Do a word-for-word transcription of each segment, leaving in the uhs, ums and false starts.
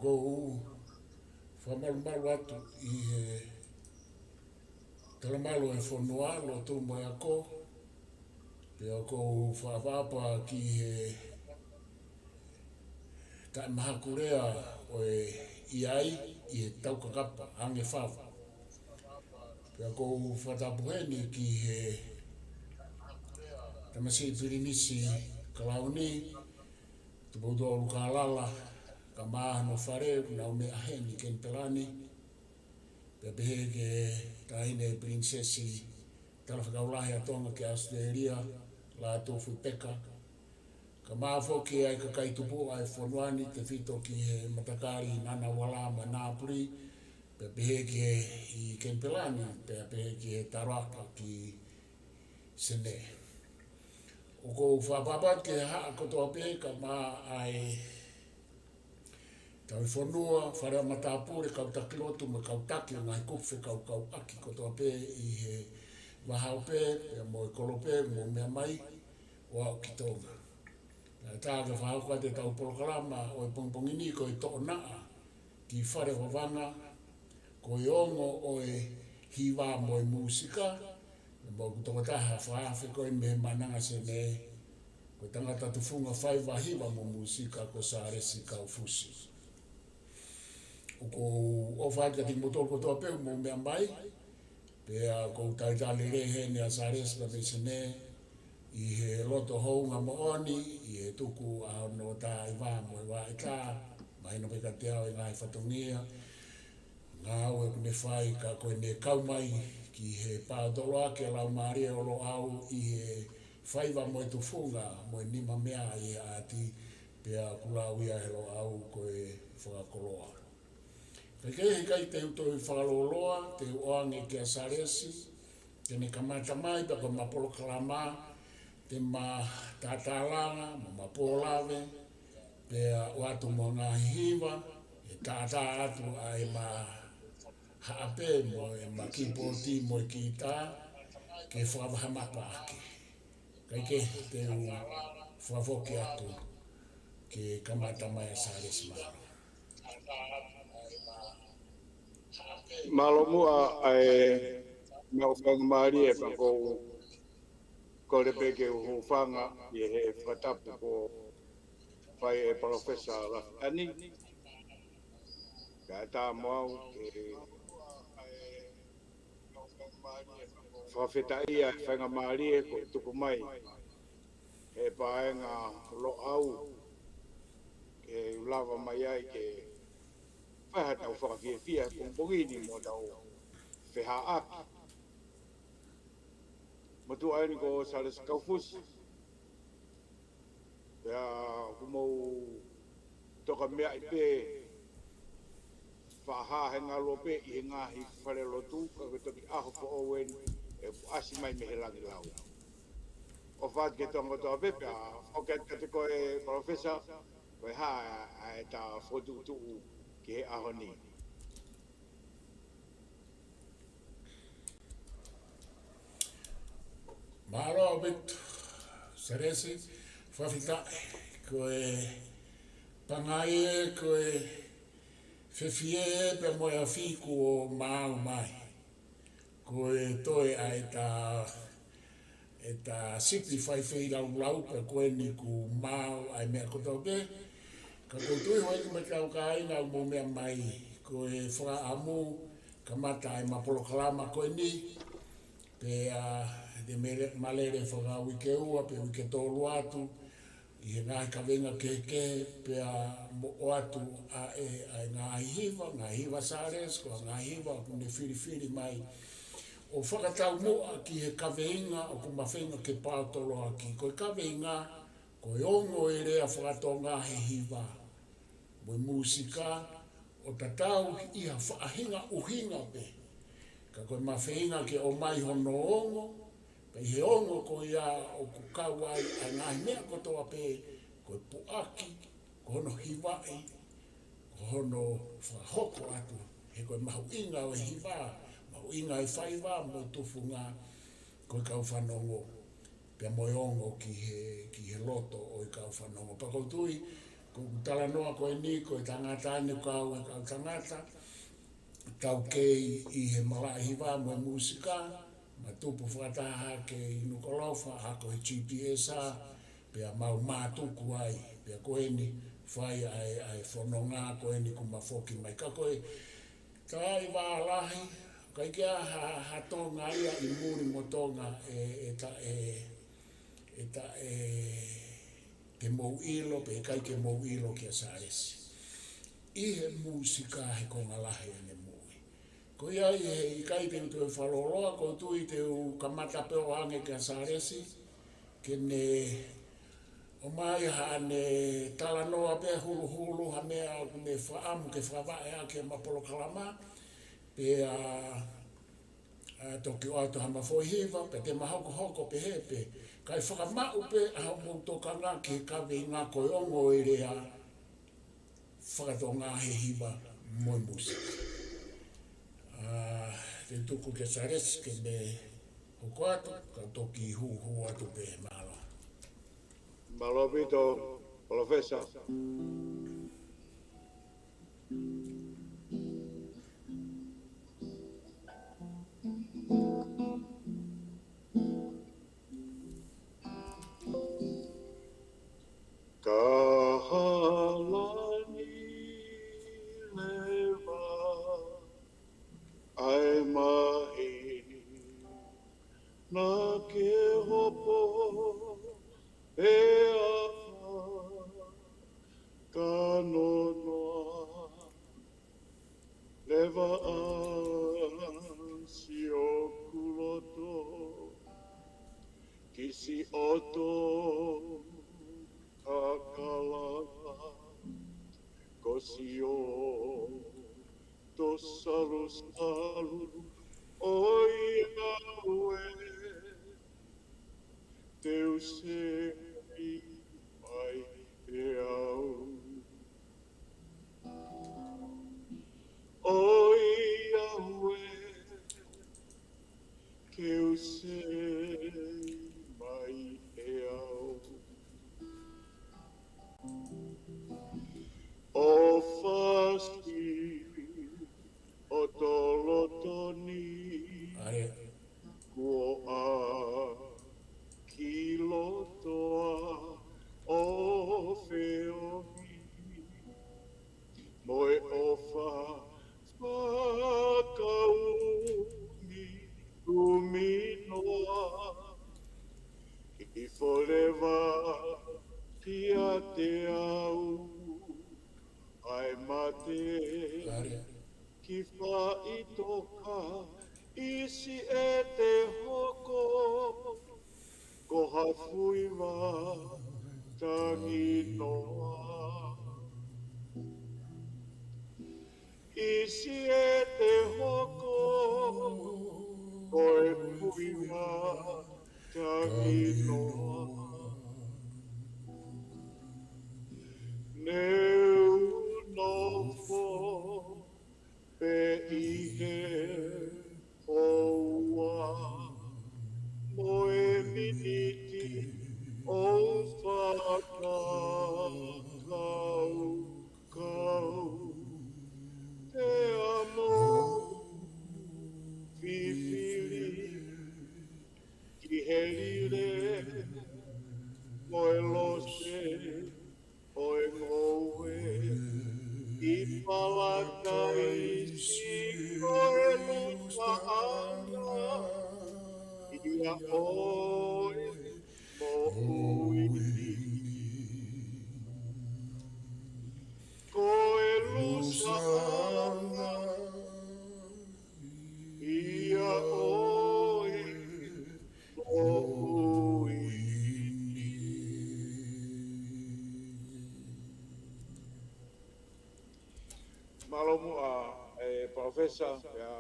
ʻOku ou fakamalumalu atu ʻi he talamalu ʻo e fonua, lotu mo e ako, pea ʻoku ou fakaʻapaʻapa ki he taʻemahakulea ʻo e ʻi ai ʻi he taukakapa ange fava. Pea ʻoku ou fakatapu heni ki he tamasiʻi Pilinisi Kalauni, Tupoutoʻa ʻUlukalala, kae ʻumaʻā hono fale, ʻoku nau meʻa heni Kenipela ni. Pea pehē ki he Taʻahine Pilinisesi Talafekau Lahi ʻa Tonga ki ʻAositelēlia, Lātūfuipeka, kae ʻumaʻā foki ʻa e kakai tupuʻa ʻo e fonua ni, tefito ki he matakali Ngunnawal mo Ngambri, pea pehē ki he ʻi Kenipela ni, pea pehē ki he Tarawa ki Senē. ʻOku ou fakaʻapaʻapa ki he haʻa kotoa pē, kae ʻumaʻā ʻa e Tauhi Fonua, Fale ʻo Matāpule, kau taki lotu mo e kau taki ʻo e ngaahi kupu fekaukauʻaki kotoa pē ʻi he vahaope, pea mo e kolope, mou meʻa mai ʻo aʻu ki Tonga. Naʻe tā ke fakahoko atu ʻetau polokalama ʻo e pongipongi ni ko e Toʻonaʻa ki Fale Vavanga, ko e ongo ʻo e hiva mo e mūsika, mo ʻeku tokotaha fakaafe ko ē mei he Maʻananga Senē, ko e tangata tufunga faiva hiva mo mūsika ko Sālesi Kaufusi. ʻOku ou ʻofa atu kiate kimoutolu kotoa pē ʻoku mou meʻa mai, pea ʻoku ou talitali lelei heni ʻa Sālesi pea mei Senē, ʻi he loto houngaʻia moʻoni, ʻi he tuku ʻa hono tā hiva mo e vaʻe tā, mahino pē kiate au e ngaahi fatongia, ngāue ʻoku ne fai ka ko ʻene kau mai ki he paotoloaki ʻa e laumālie ʻo Loʻau ʻi he faiva mo e tufunga mo e nimameaʻa ʻi he ʻaati, pea ʻoku lau ia ʻe Loʻau ko e fakakoloa. Kae kehe, ʻikai te u toe fakalōloa, te u ʻoange kia Sālesi ke ne kamata mai pea ko ʻema polokalama, te ma tātālanga mo ʻema pōlave, pea ʻoatu mo e ngaahi hiva, ʻe tātā atu ʻa ʻema haʻape mo ʻema kīpooti mo e kītā, ke fakavahamapa ʻaki. Kae kehe, te u fakafoki atu ke kamata mai ʻa Sālesi, mālō. Mālō muʻa ʻa e maʻu faingamālie, pea ʻoku ou kole pē ke u hūfanga ʻi he fakatapu kuo fai ʻe Palōfesa Lafiani. Kae ʻatā mo au ke fakafetaʻia e faingamālie kuo tuku mai ʻe he paenga Loʻau ke u lava mai ai ke fai haʻatau fakafiefia he pongipongi ni mo ʻetau fehaʻaki. Motuʻa eni ko Sālesi Kaufusi. Pea ʻoku mou toka meaʻi pē, faʻa hā he ngaluope ʻi he ngaahi falelotu, ka ko e toki ʻaho foʻou eni ʻe ʻasi mai mei he langilau. ʻOfa atu ki he Tonga kotoa pē, pea ʻoku ʻikai ke te ko e Palōfesa, ko e hā ʻa ʻeta fokotuʻutuʻu ki he ʻaho ni. Mālō ʻaupito, Sālesi, fakafetaʻi, ko e pangai ē, ko e fefie ē, pea mo e afi kuo maau mai. Ko e toe ʻa ʻeta, ʻeta sipi fai feilaulau, pea ko eni kuo maau ʻa e meʻa kotoa pē. Ka ʻoku ou tui, houʻeiki mo e kau kāinga ʻoku mou meʻa mai, ko e fakaʻamu kamata ʻema polokalama ko eni, pea te mele-, malele fakauike ua pe uike tolu atu ʻi he ngaahi kaveinga kehekehe, pea mo ʻoatu ʻa e, ʻa e ngaahi hiva, ngaahi hiva Sālesi, ko e ngaahi hiva ʻoku ne filifili mai ʻo fakataumuʻa ki he kaveinga ʻoku ma feinga ke paotoloaki. Ko e kaveinga, ko e ongo e lea faka-Tonga he hiva mo e mūsika, ʻo tatau ʻi ha faʻahinga ʻuhinga pē. Ka ko ʻema feinga ke ʻomai hono ongo, pea ʻi he ongo ko ia ʻoku kau ai ʻa e ngaahi meʻa kotoa pē, ko e puʻaki, ko hono hivaʻi, ko hono fakahoko atu, he ko e mahuʻinga ʻo e hiva, mahuʻinga e faiva mo e tufunga, ko e kau fanongo, pea mo e ongo ki he, ki he loto ʻo e kau fanongo. Pea ʻoku ou tui, Ko ʻeku talanoa ko eni, ko e tangata ʻeni ʻoku kau he kau tangata, taukei ʻi he malaʻe hiva mo e mūsika, ma tupu fakataha hake ʻi Nukuʻalofa, ako he G P S, pea mau mātuku ai, pea ko eni fai ʻa e, ʻa e fononga ko eni kuo ma foki mai. Ka ko e taʻi vā lahi, ʻikai ke ʻi ai ha, ha Tonga ia ʻi muli mo Tonga ʻe, ʻe ta, ʻe, ʻe ta, ʻe, ke mou ʻilo, pe ʻikai ke mou ʻilo kia Sālesi. ʻI he mūsika he konga lahi ʻene moʻui. Ko ia ai he ʻikai te u toe fakalōloa, ʻoku ou tui te u kamata pē ʻo ʻange kia Sālesi, ke ne ʻomai haʻane talanoa pē huluhulu, ha meʻa ʻoku ne fakaʻamu ke fakavaʻe ʻaki ʻema polokalama, pea, ʻa, toki ʻoatu hama foʻi hiva, pea te ma hokohoko pehē pē, kae fakamaʻu pē ʻa hoʻomou tokanga ki he kaveinga ko e ongo e lea faka-Tonga he hiva mo e mūsika. ʻA, te u tuku kia Sālesi ke ne hoko atu, ka u toki hūhū atu pē. Mālō. Mālō ʻaupito, Palōfesa. Ka halaʻi leva ʻa e maheni naʻa ke hopo he ʻaho, ka nonoʻa leva ʻa siʻoku loto ki siʻoto kakalaka, ko siʻoto salusalu ʻoiauē, te u seʻi mai pē au. ʻOiauē, ke u seʻi mai pē au. ʻOfa siʻoto loto ni, ʻa e kuo ʻaki loto ʻa ʻo feohi, mo e ʻofa fakaʻumiʻumi noa, hifo leva kiate au ʻa e mate, ʻa e ki faʻitoka, ʻi siʻi ʻete hoko ko ha fuiva tangi noa. ʻI siʻi ʻete hoko ko e fuiva tangi noa. Ne u nofo pē ʻi he houa mo e miniti ʻo e fakakaukau, pea mo fifili ki he lile mo e lose ʻo e ngoue ʻi Palataisi, ko e lusaʻanga ia ʻo e moʻui ni. Ko e lusaʻanga ia ʻo e moʻui ni. Mālō muʻa e Palōfesa, pea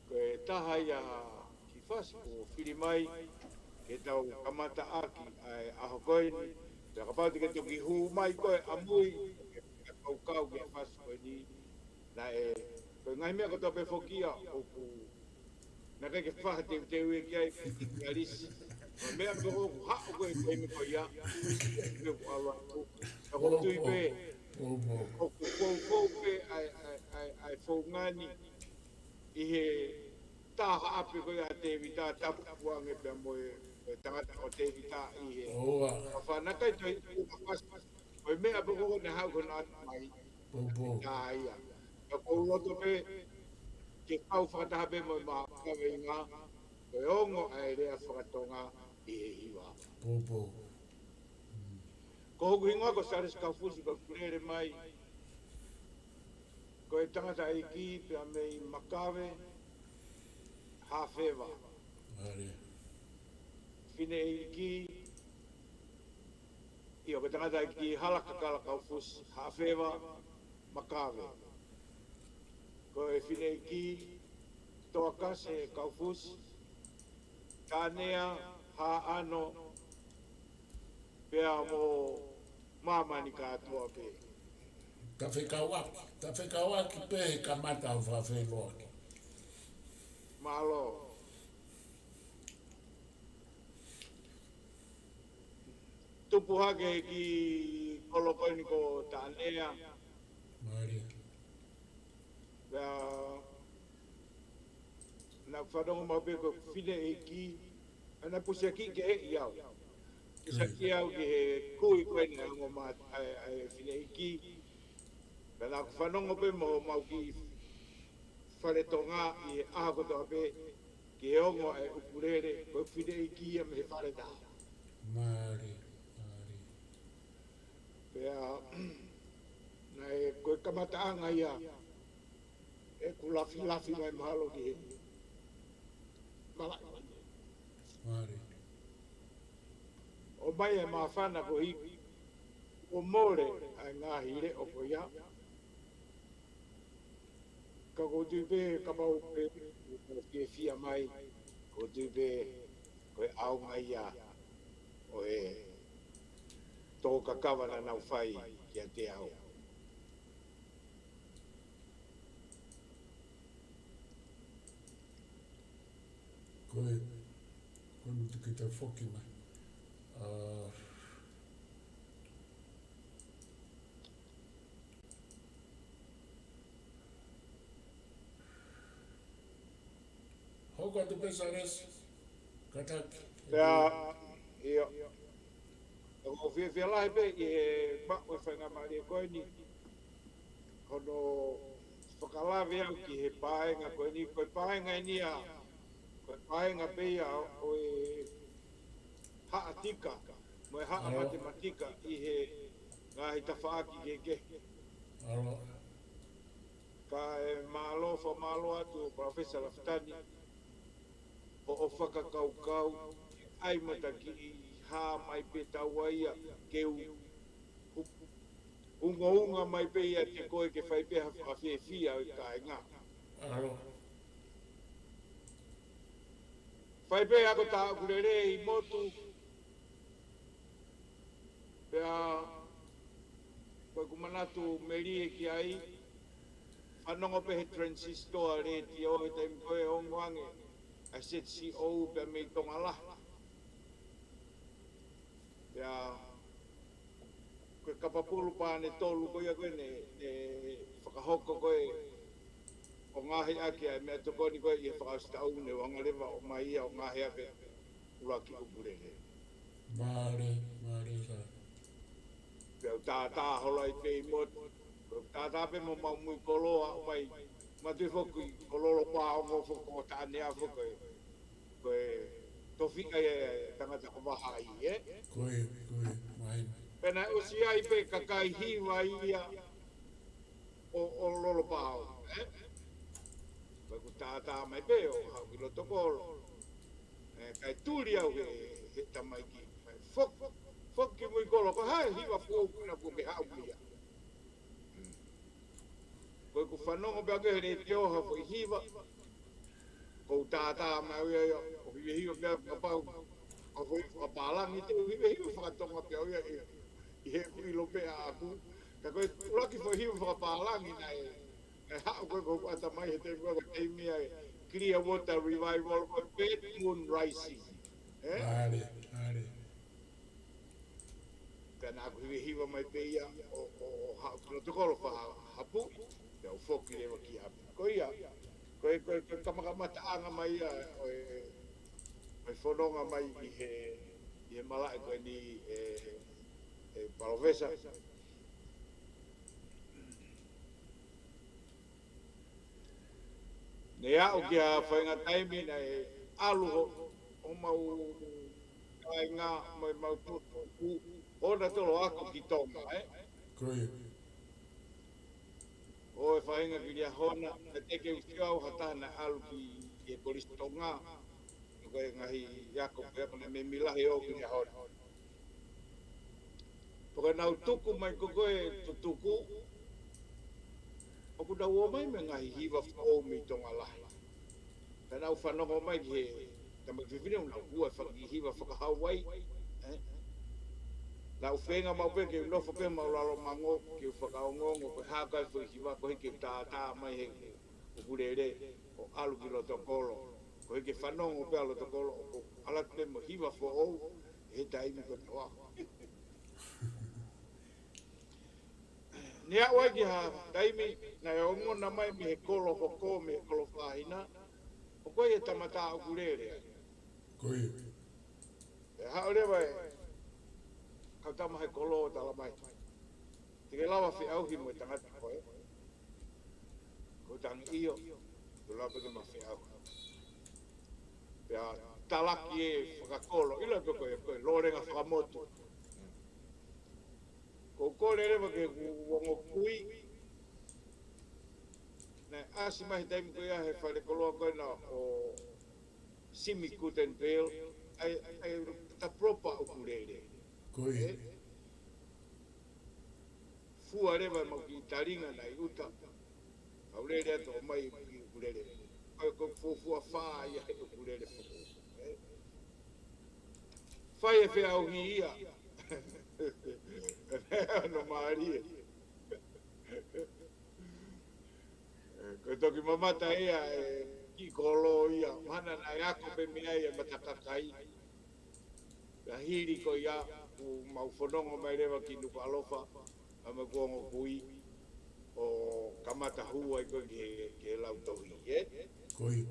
ko e taha ia kiʻi fasi kuo fili mai ke tau kamata ʻaki ʻa e ʻaho ko eni, pea kapau te ke toki hū mai koe ʻamui, ke fakakaukau ki he fasi ko eni, naʻe, ko e ngaahi meʻa kotoa pē foki ia ʻoku naʻe ʻikai ke fakateuteuʻi ki ai, ki Alisi. Ko e meʻa pē ʻoku haʻu ko ē he taimi ko ia, pea ʻoku ʻalu atu. Ka ʻoku ou tui pē, ʻoku ou, ʻoku ou pē ʻa e, ʻa e, ʻa e, ʻa e founga ni ʻi he taha ʻapi ko ia ʻa Tēvita, tapu ange pea mo e, e tangata ko Tēvita ʻi he ʻoua. Ka fanakai toi, ko e meʻa pē ko ē naʻe haʻu ko ē naʻa mai. Poupou. Ka ia. Ka ʻoku ou loto pē ke kau fakataha pē mo e ma kaveinga, ko e ongo ʻa e lea fakatonga ʻi he hiva. Poupou. Ko hoku hingoa ko Salesi Kaufusi, ko ʻeku lele mai ko e tangataʻeiki pea mei Makave, Hafeva. Mālie. Fineʻeiki, ʻio, ko e tangataʻeiki Halakakala Kaufusi, Hafeva, Makave. Ko e fineʻeiki Toakase Kaufusi, Tanea, Haʻano, pea mo māmani kātoa pē. Tafekauʻaki, tafekauʻaki pē he kamata ʻo fakafeʻiloaki. Mālō. Tupu hake ki kolo ko eni ko Tanea. Mālie. Pea naʻa ku fanongo maʻu pē ko e fineʻeiki, ʻa naʻe pusiaki keheʻi au. Pusiaki au ki he kui ko eni ʻa e ongo ma-, ʻa e, ʻa e fineʻeiki. Pea naʻa ku fanongo pē mo homau kiʻi fale Tonga ʻi he ʻaho kotoa pē, ki he ongo ʻa e ʻukulele, ko e fineʻeiki ia mei he fale taha. Mālie, mālie. Pea, naʻe ko e kamataʻanga ia ʻeku lafilafi mai mahalo ki he malaʻe. Mālie. ʻOmai e māfana ko ē, kuo mole ʻa e ngaahi leʻo ko ia. Ka ʻoku ou tui pē kapau pē ʻoku fiefia mai, ʻoku ou tui pē ko e ʻaonga ia ʻo e tō kakava naʻa nau fai kiate au. Ko e, ko e mutu kita foki mai. ʻA, hoko atu pē Salesi, kātaki. Pea, ʻio. ʻOku ou fiefia lahi pē ʻi he maʻu e faingamālie ko eni. Hono fakalave au ki he paenga ko eni, ko e paenga eni ia, ko e paenga pē ia ʻo e haʻa tika, mo e haʻa matematika ʻi he ngaahi tafaʻaki kehekehe. Kae mālō, fakamālō atu ʻo Professor Lafitani, hoʻo fakakaukau, ʻai matakiʻi, hā mai pē taua ia, ke u, u, ungaunga mai pē ia te koe ke fai pē ha fakafiefia ʻo e kāinga. Fai pē ako tā ʻukulele ʻi motu, pea ko ʻeku manatu melie ki ai, fanongo pē he transistor letiō he taimi ko ē ongo ange ʻa e Z C O pea mei Tonga Lahi. Pea ko e kapapulu paane tolu ko ia ko ē ne, ne fakahoko ko ē ʻo ngaohi ʻaki ʻa e meʻatokoni ko ē ʻi he fakaʻosi taʻu ne u hanga leva ʻo ʻomai ia ʻo ngaohi ʻaki e ʻuluaki ʻukulele. Mālie, mālie Sā. Pea u tātā holo ai pē ʻi motu. Pea u tātā pē mo homau mui koloa ʻo ʻomai. Mātuʻi foki ko Lolo Pāongo foki ko Tanea foki ko e, ko e tofiʻa ia e tangata ko Vahaʻi, ē? Ko ia, ko ia, mahino. Pea naʻe ʻosi ʻi ai pē kakai hiva ia ʻo, ʻo Lolo Pāongo, ē? Pea u tātā mai pē ʻo haʻu ki loto kolo. Ē, kae tuli au he, he tamaiki. Foki, foki ki mui kolo, ko e hā e hiva foʻou ko ena kuo ke haʻu ia? Ko ʻeku fanongo pē au ki he letiō ha foʻi hiva. Ko u tātā mai au ia, ia, ʻo hivehiva pē au kapau ʻoku ou fakapālangi, te u hivehiva fakatonga pē au ia, ʻi, ʻi heʻeku ʻilo pē ʻaʻaku. Ka ko e ʻuluaki foʻi hiva fakapālangi naʻe, naʻe haʻu ko ē ko hoku ʻatamai he taimi ko ē ko e taimi ʻa e Clearwater Revival ko e Bad Moon Rising. ʻE? Mālie, mālie. Pea naʻa ku hivahiva mai pē ia ʻo, ʻo, ʻo haʻu ki loto kolo faʻa hapu, pea u foki leva ki ʻapi. Ko ia, ko e, ko e, ko e kamakamataʻanga mai ia ʻo e, ʻo e fononga mai ʻi he, ʻi he malaʻe ko eni ʻe, ʻe Palōfesa. Ne aʻu ki ha faʻahinga taimi naʻe ʻalu ho, homau kāinga mo ʻemau toʻutuʻuni ʻo na tolo ako ki Tonga, ē? Ko ia. ʻO e faʻahinga ki Liahona, naʻe teʻeki ke u sio au ha taha naʻe ʻalu ki, ki he Kolisi Tonga, ko e ngaahi ako ko ia ko ena meimei lahi ʻo ki Liahona. Pea ko ʻenau tuku mai ko ē ʻo tutuku, ʻoku nau ō mai mo e ngaahi hiva foʻou mei Tonga lahi. Pea nau fanongo mai ki he tamaiki fefine ʻoku nau hua e faka-, hiva faka-Hawaii, ē? Naʻa ku feinga maʻu pē ke u nofo pē maʻulalo mango, ke u fakaongoongo ko e hā koā e foʻi hiva ko ē ke tātā mai he ʻukulele ʻo ʻalu ki loto kolo. Ko e ke fanongo pē ʻa loto kolo ʻoku ʻalu atu pē mo e hiva foʻou he taimi kotoa. Ne aʻu ai ki ha taimi naʻe ongona mai mei he kolo hoko, mei he kolo fāhina, ʻoku ʻi ai e tama tā ʻukulele ai. Ko ia. ʻE haʻu leva e kau tama he kolo ʻo tala mai, te ke lava feʻauhi mo e tangata ko ē? Ko e tangi ʻio, ko e lava pē ke ma feʻauhi. Pea talaki e fakakolo, ʻilo pē ko e, ko e lōlenga fakamotu. Ko u kole leva ki heʻeku ongo kui, naʻe ʻasi mai he taimi ko ia he fale koloa ko ena ʻo Simi Guttenbeil, ʻa e, ʻa e ta propa ʻukulele. Ko ia. Ē? Fua leva ʻemau kiʻi talinga naʻe ʻi ʻuta. Kau lele atu ʻo ʻomai e kiʻi ʻukulele. Ko e, ko e fuofua fā ia he ʻukulele foʻou. Ē? Fai e feʻauhi ia. Hono mālie. Ē, ko e toki mamata ia e kiʻi kolo ia, mahalo naʻe ako pē mei ai e matakakai. Pea hili ko ia, kuo mau fononga mai leva ki Nukuʻalofa, ʻa ʻemau ongo kui, ʻo kamata hū ai ko ē ki he, ki he lautohi, ē? Ko ia.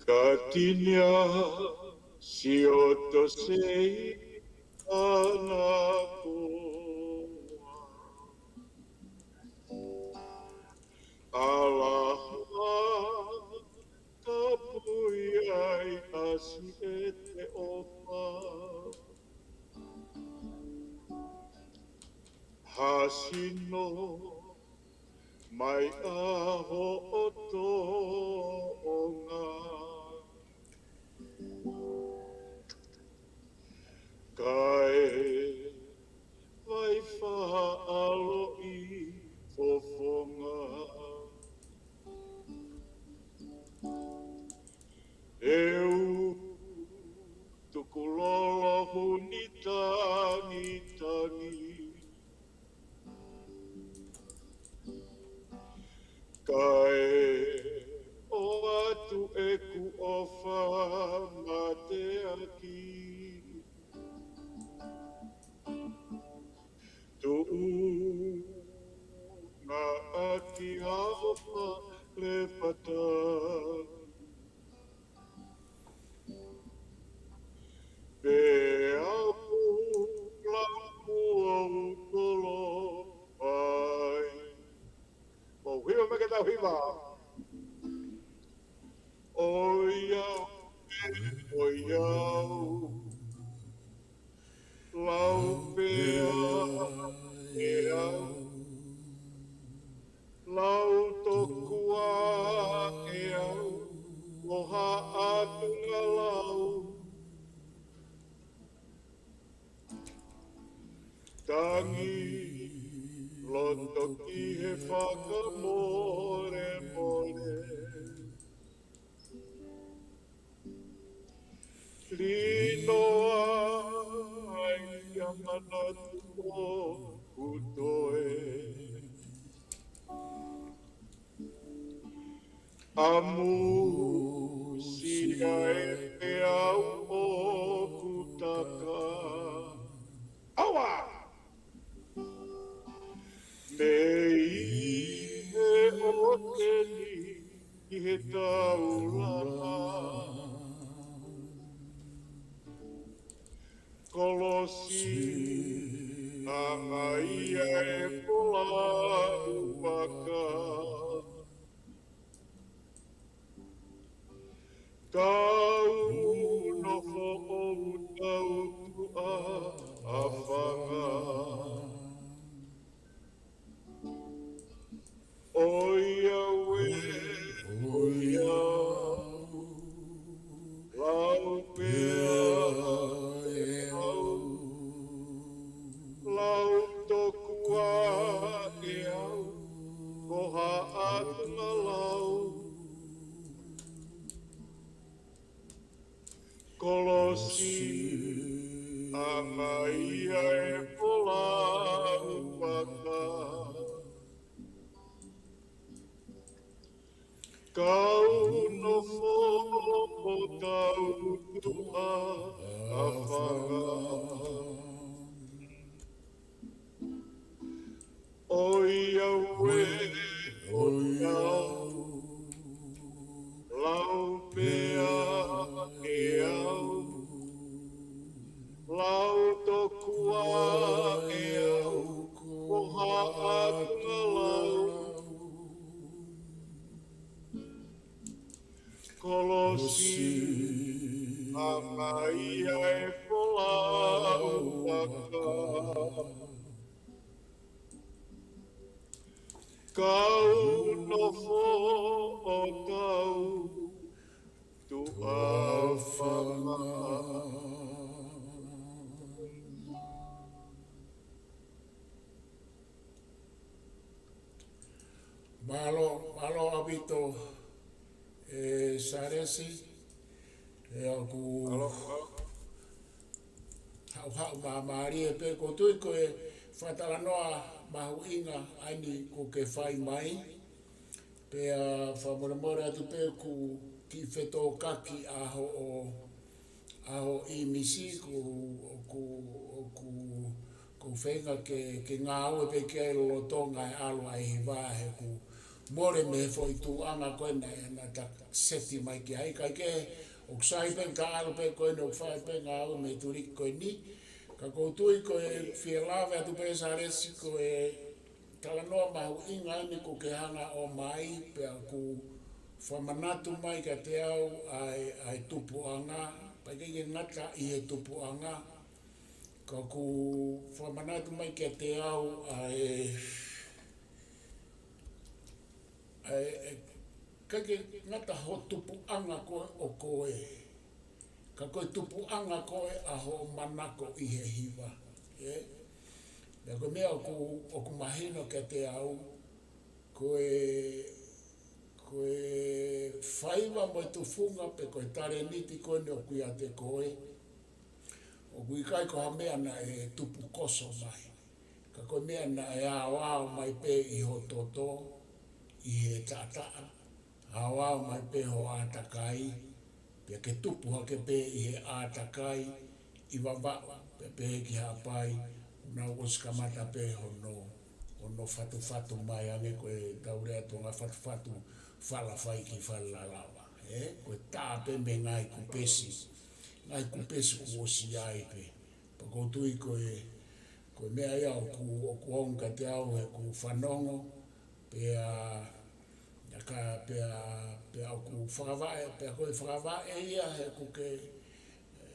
Ka tini a si oto sei ana koa. Alaha tapu ai ʻa si e te ʻofa. Hasino mai ʻa hoʻo toʻonga. Kae vai faʻa ʻaloʻi fofonga. ʻE u tukulolo huni tangitangi. Kae ʻoatu ʻeku ʻofa mateaki. Tuʻunga ʻaki ʻa hoʻo fale pata. Pea u lau ʻo u kolo ai. Mou hiva mai ke tau hiva. ʻOiauē, ʻoiauē. Lau pea ʻe au. Lau tokua ʻe au. Ko haʻa tunga lau. Tangi loto ki he fakamolemole. Lino ai ia manatu ʻoku toe. ʻAmusia ʻe au ʻoku taka. ʻAua! Mei he ʻōteni ʻi he taulanga. Kolosi, anga ia e folau paka. Kau nofo ʻo tau tuʻa ʻafanga. ʻOiauē, ʻoiauē, lau pea ʻe au, lau tokua ʻe au, ko haʻaku lau. Kolosi, anga ia e folau paka. Kau nofo ʻo tau tuʻa ʻafanga. ʻOiauē, ʻoiauē, lau pea ʻe au, lau tokua ʻe au, ko haʻaku lau. Kolosi, anga ia e folau paka. Kau nofo ʻo tau tuʻa ʻafanga. Mālō, mālō ʻaupito, ʻe Salesi, ʻe ʻoku haʻuhaʻu māmālie pē, ʻoku ou tui ko e fakatalanoa mahuʻinga ʻeni ʻoku ke fai mai, pea fakamolemole atu pē ʻoku kiʻi fetōkaki ʻa hoʻo, ʻa hoʻo ʻīmisi, ʻoku, ʻoku, ʻoku, ʻoku ou feinga ke, ke ngāue pē ki ai lolotonga e ʻalu ʻa e hiva he ʻoku mole mei he foʻi tuʻuʻanga ko ē naʻa, naʻa ta seti mai ki ai, kae kehe, ʻoku sai pē ka ʻalu pē ko eni ʻoku fai pē ngāue mei tuliki ko eni. Ka ʻoku ou tui ko e fie lave atu pē Salesi ko e talanoa mahuʻinga ʻeni ʻoku ke hanga ʻo ʻomai pea ʻoku fakamanatu mai kiate au ʻa e, ʻa e tupuʻanga, pea ʻikai ke ngata ʻi he tupuʻanga, ka ʻoku fakamanatu mai kiate au ʻa e, ʻa e, ʻe, ʻikai ke ngata ho tupuʻanga ko ē ʻo koe, ka ko e tupuʻanga ko ē ʻa hoʻo manako ʻi he hiva. ʻE? Pea ko e meʻa ʻoku, ʻoku mahino kiate au, ko e, ko e faiva mo e tufunga pe ko e talēniti ko eni ʻoku ʻiate koe, ʻoku ʻikai ko ha meʻa naʻe tupukoso mai. Ka ko e meʻa naʻe aoao mai pē ʻi ho toto, ʻi he taʻataʻa, aoao mai pē ho ʻātakai, pea ke tupu hake pē ʻi he ʻātakai, ʻi Vavaʻu, pea pehē ki Haʻapai, ʻoku nau ʻosi kamata pē hono, hono fatufatu mai ange ko e tau lea atu ngaahi fatufatu fala fai ki fale lalava. ʻE, ko e tā pē mei he ngaahi kupesi, ngaahi kupesi kuo ʻosi ʻi ai pē. Pea ʻoku ou tui ko e, ko e meʻa ia ʻoku, ʻoku ongo kiate au heʻeku fanongo, pea, ʻa ka, pea, pea ʻoku fakavaʻe, pea ko e fakavaʻe ia heʻeku ke,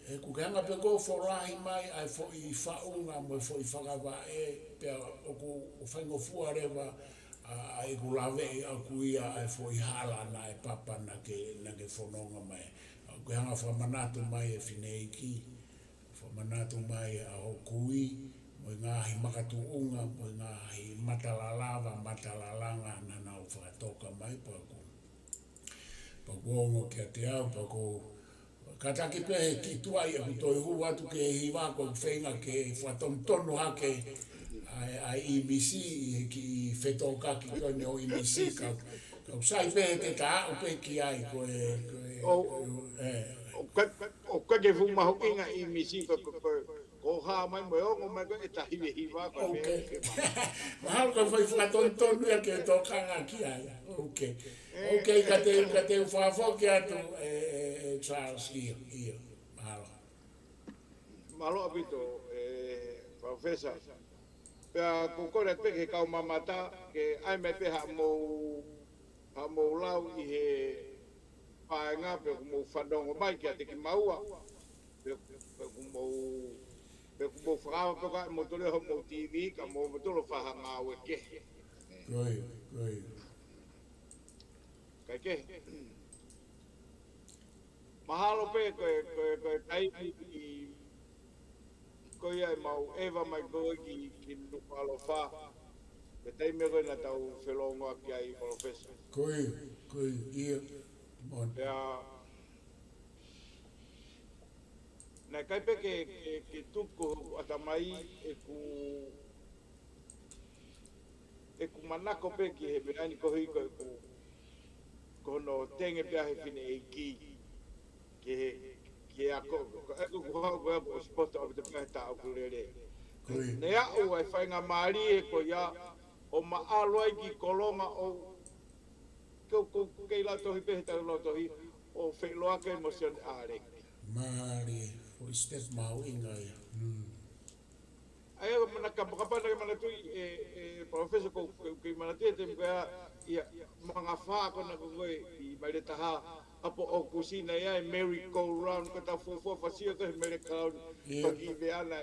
heʻeku ke hanga pē ʻo folahi mai ʻa e foʻi faʻunga mo e foʻi fakavaʻe, pea ʻoku, ʻoku faingofua leva ʻa, ʻa ʻeku laveʻi ʻaʻaku ia ʻa e foʻi hala naʻe papa naʻa ke, naʻa ke fononga mai. ʻOku ke hanga fakamanatu mai e fineʻeiki, fakamanatu mai ʻa hoʻo kui, mo e ngaahi makatuʻunga, mo e ngaahi matalalava, matalalanga naʻa nau fakatoka mai, pea ʻoku, pea ʻoku ongo kiate au, pea ʻoku, Kātaki pē he ki tuai ʻeku toe hū atu ki he hiva ko e feinga ke fakatonutonu hake ʻa e, ʻa e ʻīmisi ʻi he kiʻi fetōkaki ko eni ʻo e ʻīmisi kau, kau sai pē he te ta aʻu pē ki ai ko e, ko e, ʻo, ʻo, ē. ʻO ka, ʻo ka ke fuʻu mahuʻinga ʻīmisi ko, ko, ko, ko hā mai mo e ongo mai ko e ta hivehiva ko e meʻa ʻoku ke maʻu. Mahalo ko e fai fakatonutonu ia ke tokanga ki ai. ʻOku. ʻOku, ka te, ka te u fakafoki atu, ē, ē, ē, Charles, ʻio, ʻio, mahalo. Mālō ʻaupito, ē, Professor. Pea ko e kole pē ki he kau mamata, ke ʻai mai pē haʻamou, haʻamou lau ʻi he paenga pe ʻoku mou fanongo mai kiate kimaua. Pe, pe ʻoku mou, pe ʻoku mou fakaava pe ko e mou tole hoʻomou T V, ka mou mou tole fakangāue kehe. Ko ia, ko ia. Kae kehe. Mahalo pē ko e, ko e, ko e taimi ʻi, ko ia ʻe mau ʻeva mai ko ē ki, ki Nukuʻalofa. Ko e taimi ko ē naʻa tau felōngoaki ai, Professor. Ko ia, ko ia, ʻio. Mo- Pea, naʻe ʻikai pē ke, ke, ke tuku hoku ʻatamai ʻeku, ʻeku manako pē ki he meʻa ni koeʻuhi ko ʻeku, ko hono tenge pē ʻa he fineʻeiki ki he, ki he ako, ko ʻeku, ʻeku haʻu ko ʻeku ʻosi poto ʻaupito pē he taʻu ʻoku lele. Ko ia. Naʻe aʻu ai e faingamālie ko ia ʻo ma ʻalu ai ki Kolonga ʻo ke, ke, ke lautohi pē he taʻu lautohi ʻo feʻiloaki mo Sione ʻAleki. Mālie, foʻi step mahuʻinga ia. Mm. ʻA ia, mana ka, kapau naʻa ke manatuʻi, ē, ē, Professor, ko, ko, ko e manatuʻi e taimi ko ia, ia, manga fā ko ena ko ē, ʻi Maile Taha, ʻapo ʻoku sina ia e merry-go-round, ko ʻetau fuofua fāsio ko e merry-go-round, ʻio, ko e kiʻi meʻa na,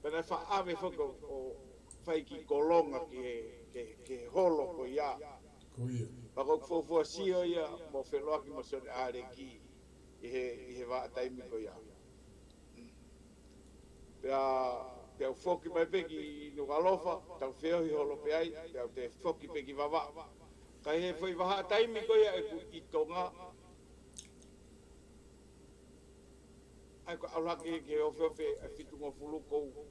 pea naʻe faʻa ʻave foki ʻo, ʻo fai ki Kolonga ki he, ki he, ki he holo ko ia. Ko ia. Pea ko ʻeku fuofua sio ia mo feʻiloaki mo Sione ʻAleki ʻi he, ʻi he vahaʻa taimi ko ia. Pea, pea u foki mai pē ki Nukuʻalofa, tau feohi holo pē ai, pea u toe foki pē ki Vavaʻu. Ka ʻi he foʻi vahaʻa taimi ko ia ʻeku ʻi Tonga, ʻa ia ko e ʻalu hake ki he ofeofe ʻa e fitungofulu ko ē.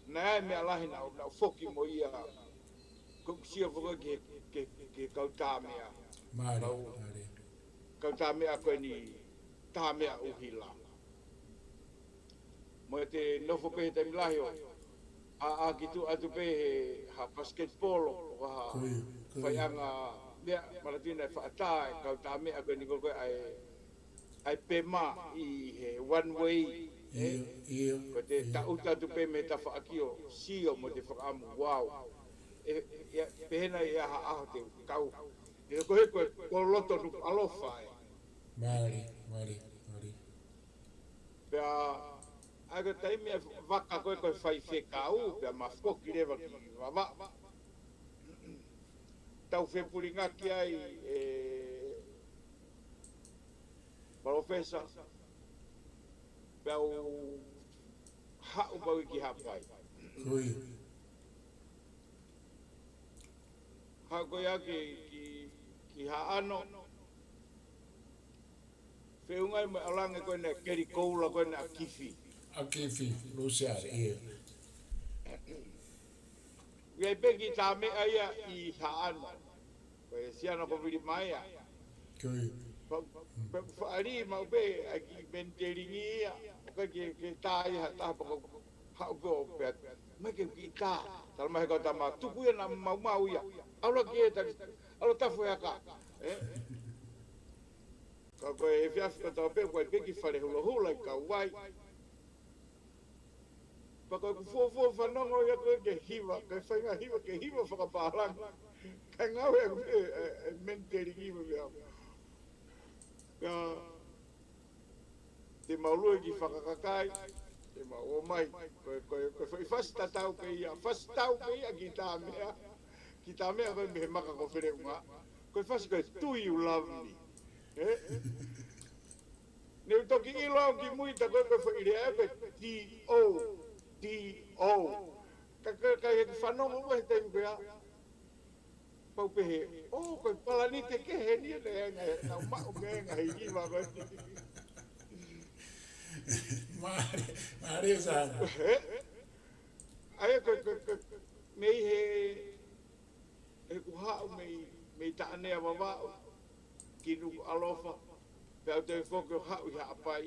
Naʻe ʻi ai e meʻa lahi naʻa ku, naʻa ku foki mo ia, ko ʻeku sio foki ki he, ki he, ki he kau tāmeʻa. Mālie, kau, mālie. Kau tāmeʻa ko eni, tāmeʻa ʻuhila. Mo ʻete nofo pē he taimi lahi ʻo ʻā, ʻā ki tuʻa atu pē he ha basketball, ʻo ha, ko ia, ko ia, faiʻanga meʻa, manatuʻi naʻe faʻa tā e kau tāmeʻa ko eni ko ē ʻa e, ʻa e pema ʻi he one way, ē? ʻIo, ʻio, ko ʻete, ʻio, taʻutu atu pē mei he tafaʻaki ʻo sio mo ʻete fakaʻamu, wow. ʻE, ʻe, pehē nai ʻe ʻi ai ha ʻaho te u kau. ʻE ko e, ko e, ko loto Nukuʻalofa ē. Mālie, mālie, mālie. Pea, ʻa ia ko e taimi ʻa e vaka ko ē ko e faifekau, pea ma foki leva ki Vavaʻu. Tau fepulingaki ai, ē, Palōfesa, pea u haʻu pau ki Haʻapai. Ko ia. Haʻu ko ia ki, ki, ki Haʻano. Feʻunga ai mo e ʻalu ange ko ena e keli koula ko ena ʻa Kifi. ʻA Kifi, Lusiale, ʻio. ʻI ai pē kiʻi tāmeʻa ia ʻi Haʻano. Ko e siana ko Vilimaea. Ko ia. Pea, pea faʻa lī maʻu pē ʻa e kiʻi menitelingi ia. ʻO ka ke, ke tā ia ha taha pea ko e haʻu pē ʻo pehē, mai ke kiʻi tā. Tala mai he kau tama, tuku ia naʻa maumau ia. ʻAlu ki he tali, ʻalu tafu he aka. Ē? Ka ko e efiafi kotoa pē, ko e pē kiʻi fale hulohula ʻi Kauai. Pea ko ʻeku fuofua fanongo ia ko ē ke hiva, ke faʻahinga hiva, ke hiva fakapālangi. Kae ngāue ʻeku, ē, ē, ē, menitelingi mo e meʻa. Ka te mau lue ki Fakakakai, te mau ō mai, ko e, ko e, ko e foʻi fasi tatau pē ia, fasi tau pē ia ki Tāmea, ki Tāmea ko e mei he maka ko Feleunga, ko e fasi ko e Do You Love Me? Ē? Ne u toki ʻilo au kimui ta ko e, ko e foʻi lea ko e D O, D O. Ka, ka, ka ʻi heʻeku fanongo ko ē he taimi ko ia, pau pehē, ʻō, ko e palanite kehe eni ʻe, ʻe, ʻe, naʻa ku maʻu mei he ngaahi hiva ko ē. Mālie, mālie sana. ʻA ia ko, ko, ko, mei he, he kuo haʻu mei, mei Taʻanea Vavaʻu ki Nukuʻalofa, pea u toe foki ʻo haʻu ʻi Haʻapai.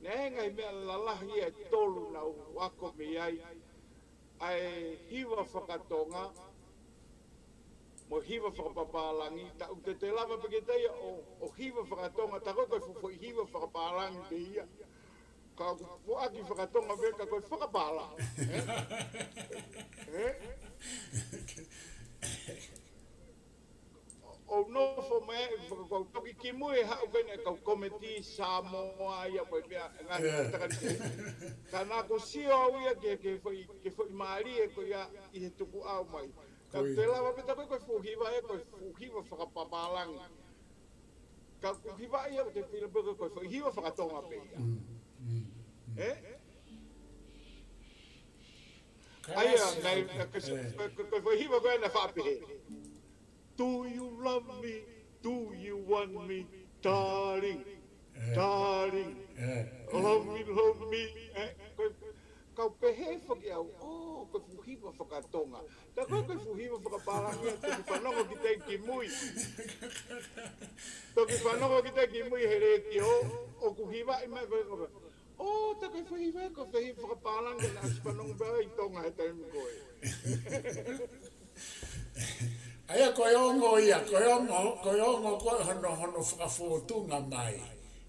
Naʻe ngaahi meʻa lalahi ʻe tolu naʻa ku ako mei ai, ʻa e hiva fakatonga, mo e hiva fakapapālangi, ta ʻoku te te lava pē ke te ia ʻo, ʻo hiva fakatonga, ta ko e ko e fuʻu foʻi hiva fakapālangi pē ia. Ka ʻoku puaki fakatonga pē ka ko e fakapālangi. Ē? Ē? ʻO nofo mai, faka-, kau toki kimui e haʻu pē ʻene kau komiti Samoa ia mo e meʻa, ngaahi Yeah. takani. Ka naʻa ku sio au ia ke, ke foʻi, ke foʻi mālie ko ia ʻi he tukuʻau mai. Ka Ko ia. te lava pē ta ko e ko e fuʻu hiva ē, ko e fuʻu hiva fakapapālangi. Ka ʻoku hiva ia ʻoku te pila pē ko e ko e fuʻu hiva fakatonga pē ia. Mm, mm, mm. Ē? Ka ʻA ia, ʻasi ngai, au. ka, ka, Eh. ka, ka, ka, ko e hiva ko ē naʻe faʻa pehē. Do you love me? Do you want me? Darling, Eh. darling, Eh. love me, love me. Eh, ko, kau pehē foki au, oh, ko e fuʻu hiva fakatonga. Ta ko e ko e fuʻu hiva fakapālangi, toki fanongo ki te kimui. Toki fanongo ki te kimui he letiō, ʻoku hivaʻi mai ko e ko e. Oh, ta ko e fuʻu hiva, ko e fuʻu hiva fakapālangi, naʻa ku ʻosi fanongo pē ʻi Tonga he taimi ko ē. ʻA ia ko e ongo ia, ko e ongo, ko e ongo ko e hono, hono fakafōtunga mai.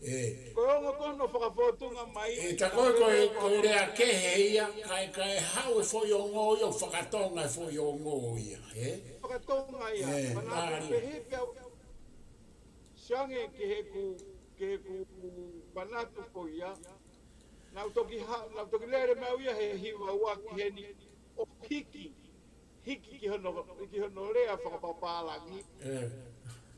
Ē. Ko e ongo ko hono fakafōtunga mai. Ē, ta ko e, ko e, ko e lea kehe ia, kae, kae haʻu e foʻi ongo ia, ʻo fakatonga e foʻi ongo ia, ē? Fakatonga ia. Ē, Mana mālie. Pehē pē au. Siange ki heʻeku, ki heʻeku manatu ko ia. Naʻa ku toki ha-, naʻa ku toki lele mai au ia he hiva ua ki heni ʻo hiki. Hiki ki hono, ki hono lea fakapapālangi. Eh.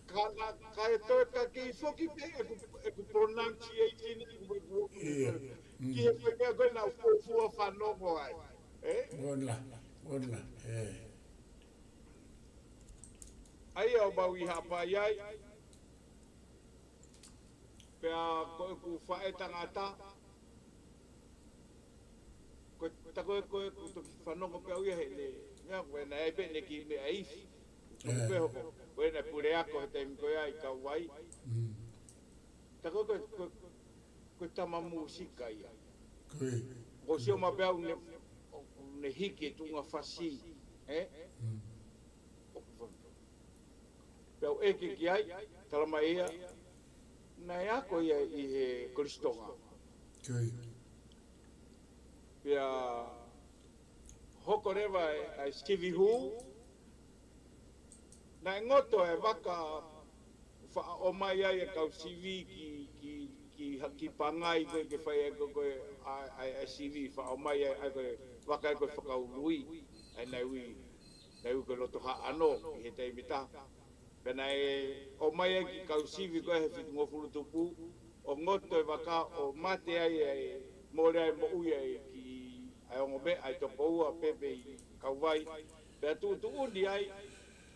Ka na, ka e toe ka kei foki pē ʻeku, ʻeku pronunciation, ʻeku, ʻeku, ʻeku, Ia. Mm. ki he meʻa ko ē naʻa ku fuofua fanongo ai. Eh? Mola, mola, eh. ʻA ia ʻo mau ʻi Haʻapai ai. Pea ko ʻeku faʻē tangata. Ko e, ta ko e, ko e, ko e toki fanongo pē au ia heʻene, meʻa ko ē naʻe ʻi ai pē ʻene kiʻi meʻa ifi. Ko Eh. pē hoko, ko ʻene puleako he taimi ko ia ʻi Kauvai. Mm. Ta ko e, ko e, ko e, ko e tama mūsika ia. Ko e. Ko sio ma pē au ne, ne hiki e tuʻunga fasi. Eh? Mm. Pea u ʻeke ki ai, tala mai ia, naʻe ako ia ʻi he Kolisi Tonga. Ko e. Pea hoko leva e, e sivi hū, naʻe ngoto e vaka faʻa ʻomai ai e kau sivi ki, ki, ki, ha-, ki Pangai ko ē ke fai ai ko ē, ko ē, ʻa, ʻa, ʻa e sivi faʻa ʻomai ai, ʻa ko ē, vaka ē ko ē fakaului, ʻa e naʻe ui, naʻe ui ko e Loto Haʻano, ʻi he taimi ʻe taha. Pea naʻe ʻomai ai ki he kau sivi ko ē he fitungofulu tupu, ʻo ngoto e vaka ʻo mate ai ʻa e mole ai moʻui ai ki ʻa e ongo meʻa ʻa e toko ua pē pē ʻi Kauvai. Pea tuʻutuʻuni ai,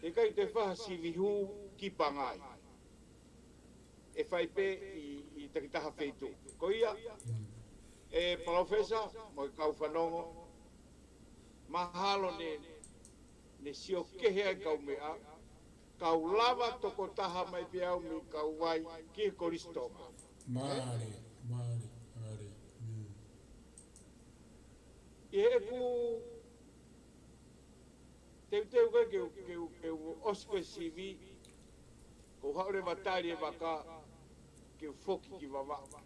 ʻe ʻikai te fai ha sivi hū ki Pangai. ʻE fai pē ʻi, ʻi takitaha feituʻu. Ko ia, ʻe Palōfesa, mo e kau fanongo, mahalo ne, ne sio kehe ai kau meʻa, kau lava tokotaha mai pē au mei Kauvai ki he Kolisi Tonga. Mālie, mālie, mālie. Mm. ʻI heʻeku teuteu ko ē ke u, ke u, ke u ʻosi ko ē sivi, ko u haʻu leva ʻo tali e vaka, ke u foki ki Vavaʻu.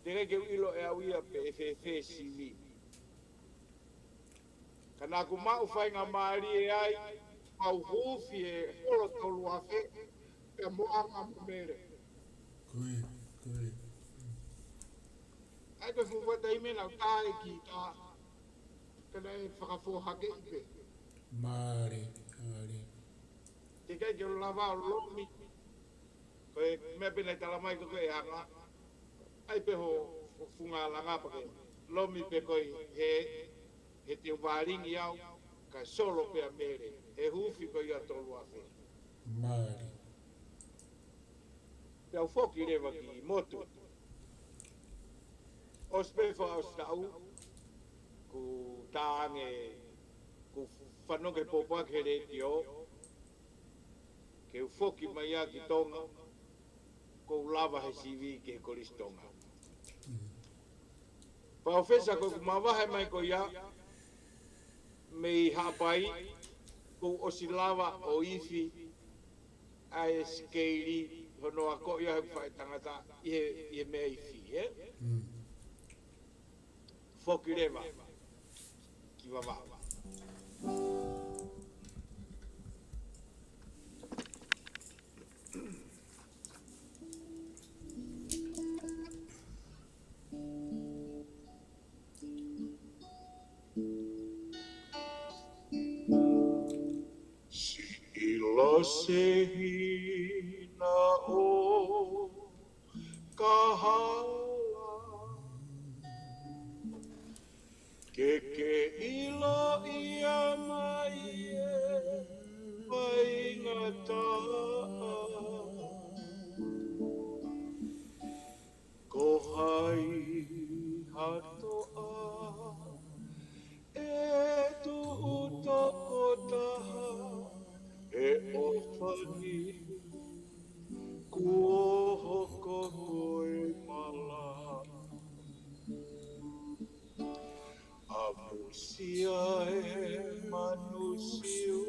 Teʻeki ke u ʻilo ʻe au ia pe ʻe fēfē sivi. Ka naʻa ku maʻu faingamālie ai, mau huufi e holo tolu afe, pea mo ʻAngamele. Ko e, ko e. ʻA ia ko e fuofua taimi naʻa ku tā e kītā, ka naʻe fakafohakeʻi pē. Mālie, mālie. Teʻeki ai ke u lava ʻo lomi, ko e meʻa pē naʻe tala mai ko ē ʻe Anga. ʻAi pē ho, ho funga langa pea ke lomi pē koe he, he te u vālini au, kae solo pē ʻa Mele, he huufi ko ia tolu afe. Mālie. Pea u foki leva ki motu. ʻOsi pē fakaʻosi taʻu, kuo tā ange, kuo fanongo ki he pōpoaki he letiō, ke u foki mai ia ki Tonga, kuo u lava he sivi ki he Kolisi Tonga. Palōfesa, ko ʻeku mavahe mai ko ia mei Haʻapai, kuo u ʻosi lava ʻo ifi ʻa e sikeili hono akoʻi ʻe he faʻētangata ʻi he, ʻi he meʻa ifi, ē? Foki leva ki Vavaʻu. Siʻi lose hina ʻo Kahala, ke ke ʻiloʻi mai e faingataʻa. Ko hai ha toʻa ʻe tuʻu tokotaha ʻe ʻofa ni, kuo hoko ko e mala. ʻAmusia e manu siu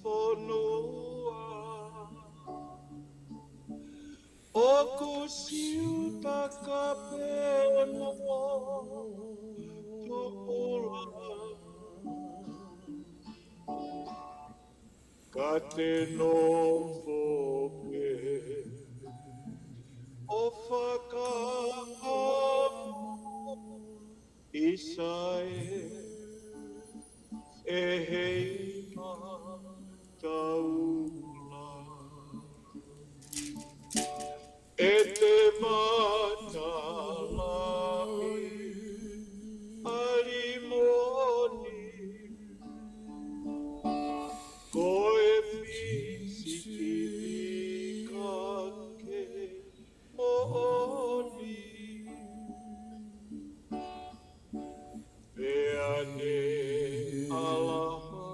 fonua, ʻoku siu taka pē mo tuʻula. Ka te nofo pē ʻo fakaʻamu ʻi sai e heima taula. ʻE te matalaʻi ʻa Limoni, ko e fisiki ʻi ka ke moʻoni. Pea ne ʻalu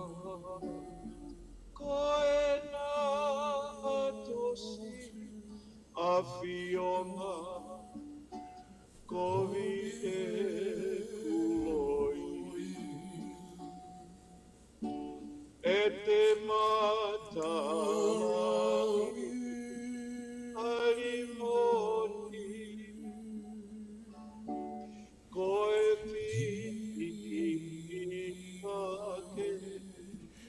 ko ena ʻa Tosi, ʻa Fionga, kovi e kuloi. ʻE te matalaʻi ʻa Limoni, ko e fisiki ʻi ka ke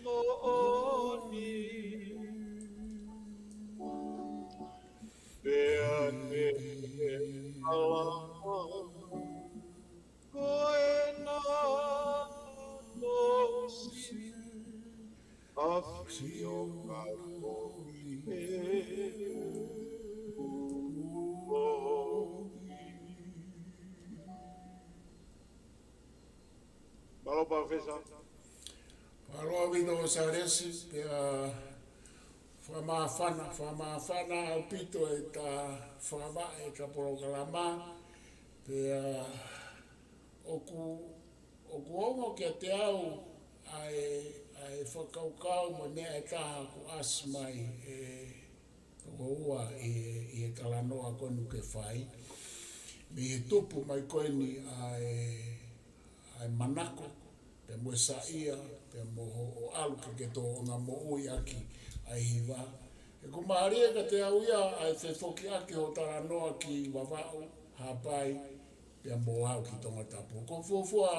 moʻoni. Pea ne ʻalu ko ena ʻa Tosi, ʻa Fionga, kovi e kuloi. Mālō, Palōfesa. Mālō ʻaupito Salesi, pea fakamāfana, fakamāfana ʻaupito ʻeta fakavaʻe ʻeta polokalama, pea ʻoku, ʻoku ongo kiate au ʻa e, ʻa e fakakaukau mo e meʻa ʻe taha kuo ʻasi mai ʻe Tokoua ʻi he, ʻi he talanoa ko eni kuo ke fai. Mei he tupu mai ko eni ʻa e, ʻa e manako, pea mo e saiʻia, pea mo hoʻo ʻalu ke ke tōʻonga moʻui ʻaki ʻa e hiva. ʻOku mālie kiate au ia ʻa e fefokiʻaki hoʻo talanoa ki Vavaʻu, Haʻapai, pea mo au ki Tongatapu. Ko e fuofua,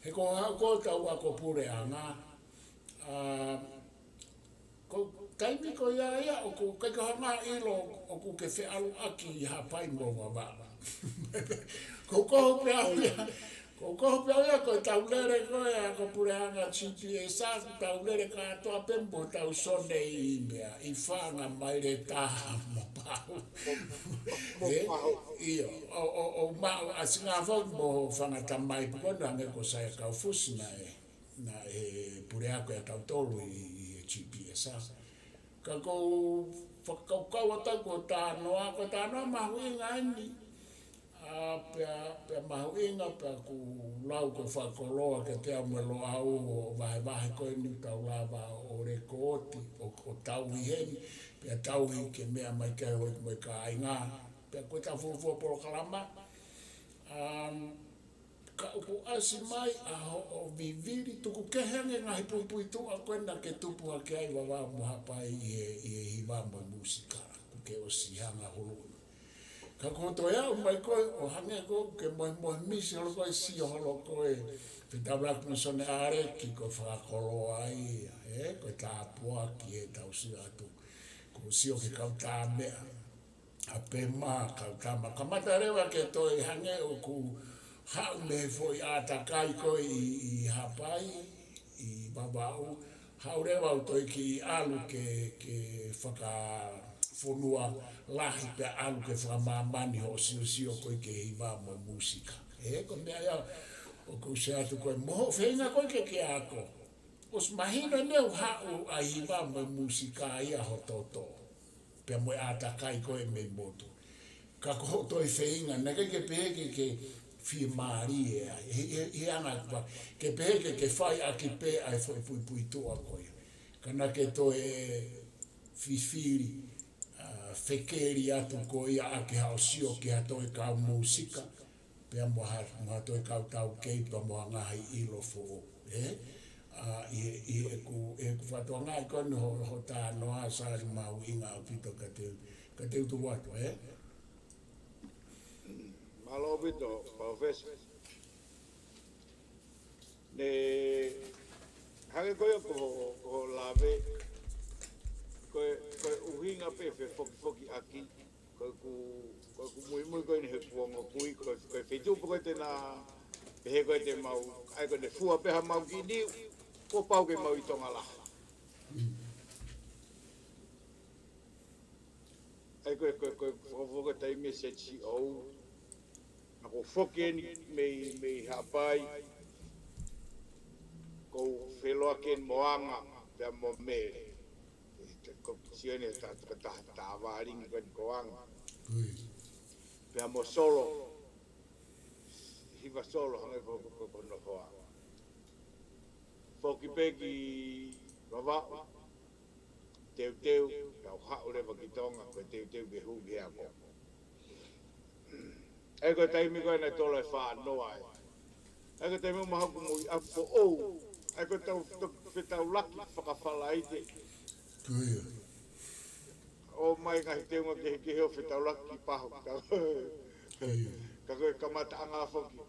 he ko e haʻu ko ē ʻetau ako puleʻanga, ʻa, ko e taimi ko ia ia ʻoku ʻikai ke u hanga ʻo ʻilo ʻoku ke feʻaluʻaki ʻi Haʻapai mo Vavaʻu. Ko e kohu pē au ia, ko e kohu pē au ia ko ʻetau lele ko ē ako puleʻanga G P S, ʻa ʻetau lele kātoa pē mo ʻetau sone ʻi meʻa, ʻi Fanga, Maile Taha mo Pahu. Mo Ē? Pahu. ʻIo, ʻo, ʻo, ʻo maʻu ʻa Singafou mo Fanga Tamai, pea ko ena ange ko Saia Kaufusi naʻe, naʻe puleako ʻia tautolu ʻi, ʻi he G P S, ʻa. Ka ʻoku ou fakakaukau atu ko e talanoa, ko e talanoa mahuʻinga eni. ʻA, ʻA, pea, pea mahuʻinga, pea ʻoku lau ko e fakakoloa kiate au mo e Loʻau ʻo vahevahe ko eni ʻoku tau lava ʻo lekooti, ʻo, ʻo tauhi heni, pea tauhi ke meʻa mai ki ai hoʻo mo e kāinga, pea ko e tau fuofua polokalama. Um, ka ʻoku ʻasi mai ʻa hoʻo vivili tuku kehe ange ngaahi puipuituʻa ko ena ke tupu hake ai Vavaʻu mo Haʻapai ʻi he, ʻi he hiva mo e mūsika, ʻoku ke ʻosi hanga hulu. Ka ko e toe aʻu mai ko ē ʻo hangē ko ē ʻoku ke mohemohe misi holo ko ē, sio holo ko ē, fetaulaki mo Sione ʻAleki, ko e fakakoloa ia, ē, ko e tāpuaki ʻetau sio atu. Ko e sio ki he kau tā meʻa, ʻa Pema, kau tama. Kamata leva ke toe hangē ʻoku haʻu mei he foʻi ʻātakai ko ē ʻi, ʻi Haʻapai, ʻi Vavaʻu, haʻu leva ʻo toe kiʻi ʻalu ke, ke fakafonua lahi pea ʻalu ke fakamāmani hoʻo siosio ko ē ki he hiva mo e mūsika. Ē, ko e meʻa ia ʻoku ou sio atu ko ē mo hoʻo feinga ko ē ke ke ako. ʻOsi mahino ʻene ʻoku haʻu ʻa e hiva mo e mūsika ia ho toto. Pea mo e ʻātakai ko ē mei motu. Ka ko hoʻo toe feinga, naʻe ʻikai ke pehē ke, ke fiemālie ai. He, he, he anga ʻeku pā, ke pehē ke, ke fai ʻaki pē ʻa e foʻi puipuituʻa ko ia. Ka naʻa ke toe fifili, ʻa, fekeli atu ko ia ʻaki haʻo sio ki ha toe kau mūsika, pea mo ha, mo ha toe kau taukei, pea mo ha ngaahi ʻilo foʻou, ē? ʻA, ʻi, ʻi heʻeku, ʻeku fakatokangaʻi ko eni ho, ho talanoa Sali mahuʻinga ʻaupito ka te, ka te u tuku atu, ē? Mālō ʻaupito, Palōfesa. Ne hangē ko ia ko ho, ko ho lave, ko e, ko e ʻuhinga pē fefokifoki ʻaki, ko ʻeku, ko ʻeku muimui ko eni he kuonga kui, ko e, ko e feituʻu pē ko ē te na pehē ko ē te mau, ʻai ko ē ne fua pē ha mau kiʻi niu, kuo pau ke mau ʻi Tonga lahi. ʻAi ko e, ko e, ko e, ko e, ko e taimi ʻe seti o, naʻa ku foki eni mei, mei Haʻapai, ko u feloa ken mo Anga, pea mo Mele. Ko u sio eni ta, ta, ta, ta vālingi ko eni ko Anga. Ui. Pea mo Solo, hiva Solo, hangē ko, ko, ko, ko hono hoa. Foki pē ki Vavaʻu, teuteu, kau haʻu leva ki Tonga, ko e teuteu ke hū ki he ako. ʻAi ko e taimi ko ē naʻe tolo e fānoa ē. ʻAi ko e taimi ʻo mahaku mo i ako foʻou. ʻAi ko e tau, tau, fetaulaki fakafalaite. Ko ia. ʻO mai ngaahi teunga kehekehe ʻo fetaulaki ki pahu. Ko ia. Ka ko e kamataʻanga foki.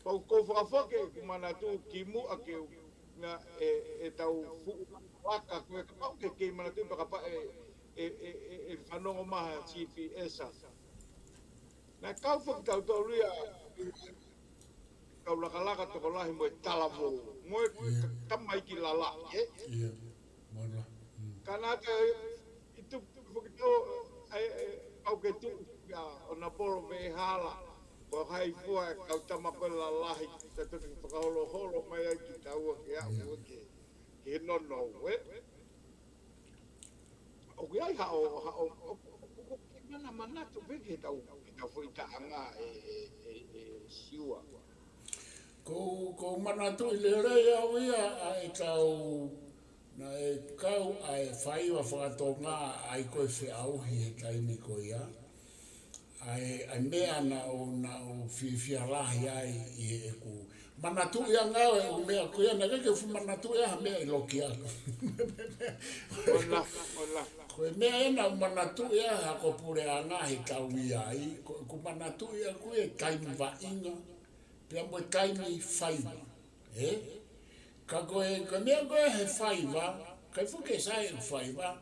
Pau ko u fakafoki ʻeku manatu ki muʻa ke u, na, ʻe, ʻe tau fuʻu laka ko e kapau ke kei manatu pea kapau ʻe, ʻe, ʻe, ʻe, ʻe fanongo mai ha G P S a. Naʻe kau foki tautolu ia, kau lakalaka tokolahi mo e talavou. Mo e, ʻIo. ka-, tamaiki lalahi, ē? ʻIo. Mana. Mm. Ka naʻa te, ʻi tupu foki tau, ʻe, ʻe, pau ke tuʻu, ia, ʻo na polo me hala. Ko hai fua e kau tama ko e lalahi, ta toki fakaholoholo mai ai ki taua ke aʻu ʻIo. ke, ke nono, ē? ʻOku ʻi ai haʻo, haʻo, ʻo, ʻo, ʻo, ʻo, ke mana manatu pē ke tau, ke tau foʻi taʻanga ʻe, ʻe, ʻe, ʻe Siua. Ko, ko u manatuʻi lelei au ia ʻa e kau, naʻe kau ʻa e faiva fakatonga ʻa e ko e feʻauhi he taimi ko ia. ʻA e, ʻa e meʻa naʻa ku, naʻa ku fiefia lahi ai ʻi heʻeku manatuʻi ange ʻa e ʻū meʻa ko ia, naʻe ʻikai ke fuʻu manatuʻi ʻa e meʻa ʻi loki aku. Ola, ola. Ko e meʻa ē naʻa ku manatuʻi ʻa e ako puleʻanga he tau ʻi ai, ko, ko u manatuʻi ʻaku e taimi vaʻinga, pea mo e taimi faiva, ē? Ka ko e, ko e meʻa ko ē he faiva, ʻikai fuʻu ke sai e faiva,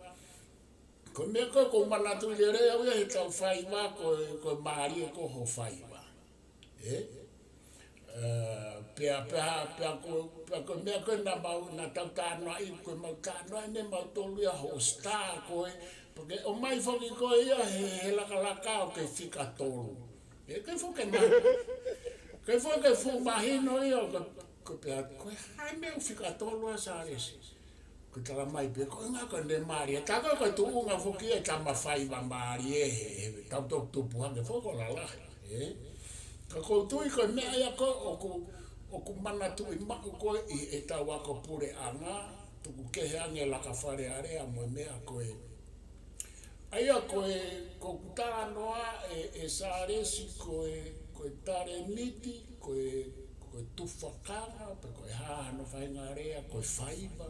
ko e meʻa ko ē ʻoku ou manatuʻi lelei au ia he tau faiva, ko e, ko e mālie ko ho faiva. Ē? Ē, pea, pea, pea ko, pea ko e meʻa ko ē naʻa mau, naʻa tau talanoaʻi, ko e mau talanoaʻi ʻe mautolu ia hoʻo star ko ē, pea ke ʻomai foki ko ē ia he, he lakalaka ʻo ke fika tolu. Ē, ʻikai fuʻu ke ma-, ʻikai fuʻu ke fuʻu mahino ia, ʻo ke, ko e pehē, ko e hā e meʻa ʻoku fika tolu ai Sālesi. Ko e tala mai pē, ko e ʻuhinga ko ʻene mālie. Tā ko ē ko e tuʻunga foki e tama faiva mālie he, he tau toki tupu hake foki ʻo lalahi. Ē? Ka ʻoku ou tui ko e meʻa ia ko ē ʻoku, ʻoku manatuʻi maʻu ko ē ʻi heʻetau ako puleʻanga, tuku kehe ange laka Fale Alea mo e meʻa ko ē. ʻA ia ko e, ko ʻeku talanoa ē, ē Sālesi ko e, ko e talēniti, ko e, ko e tufakanga, pe ko e hā hano faʻahinga lea, ko e faiva.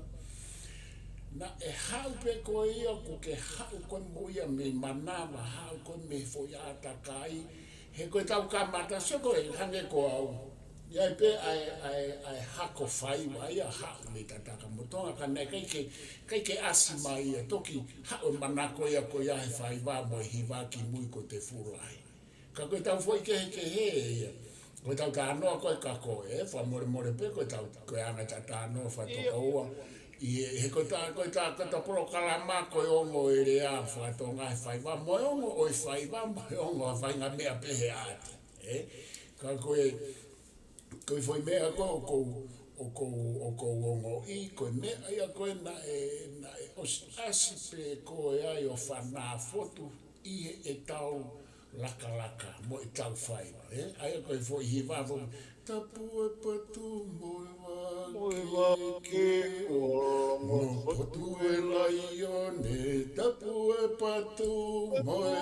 Naʻe haʻu pē ko ia, ʻoku ke haʻu ko ē mo ia mei manava, haʻu ko ē mei he foʻi ʻātakai, he ko ʻetau kamata, sio ko e hangē ko au. ʻI ai pē ʻa e, ʻa e, ʻa e hako faiva, ʻa ia haʻu mei Tatakamotonga, ka naʻe ʻikai ke, ʻikai ke ʻasi mai ia, toki haʻu e manako ia ko ia he faiva mo e hiva kimui ko e tefulu lahi. Ka ko ʻetau foʻi kehekehe ia. Ko ʻetau talanoa ko ē ka ko e, fakamolemole pē ko ʻetau, ko e anga ʻeta talanoa fakatokoua. ʻI he, he ko ʻeta, ko ʻeta, ko ʻeta polokalama ko e ongo e lea fakatonga he faiva, mo e ongo ʻo e faiva, mo e ongo ʻa e faʻahinga meʻa pehē ʻaʻati. Ē? Ka ko e, ko e foʻi meʻa ko ē ʻoku ou, ʻoku ou, ʻoku ou ongoʻi, ko e meʻa ia ko ē naʻe, naʻe ʻosi ʻasi pē ko ē ai ʻo fanafotu ʻi heʻetau lakalaka mo ʻetau faiva, ē? ʻA ia ko e foʻi hiva foʻi, tapu e patu mo e vake, mo e vake, ʻo longo fotu e laione, tapu e patu mo e,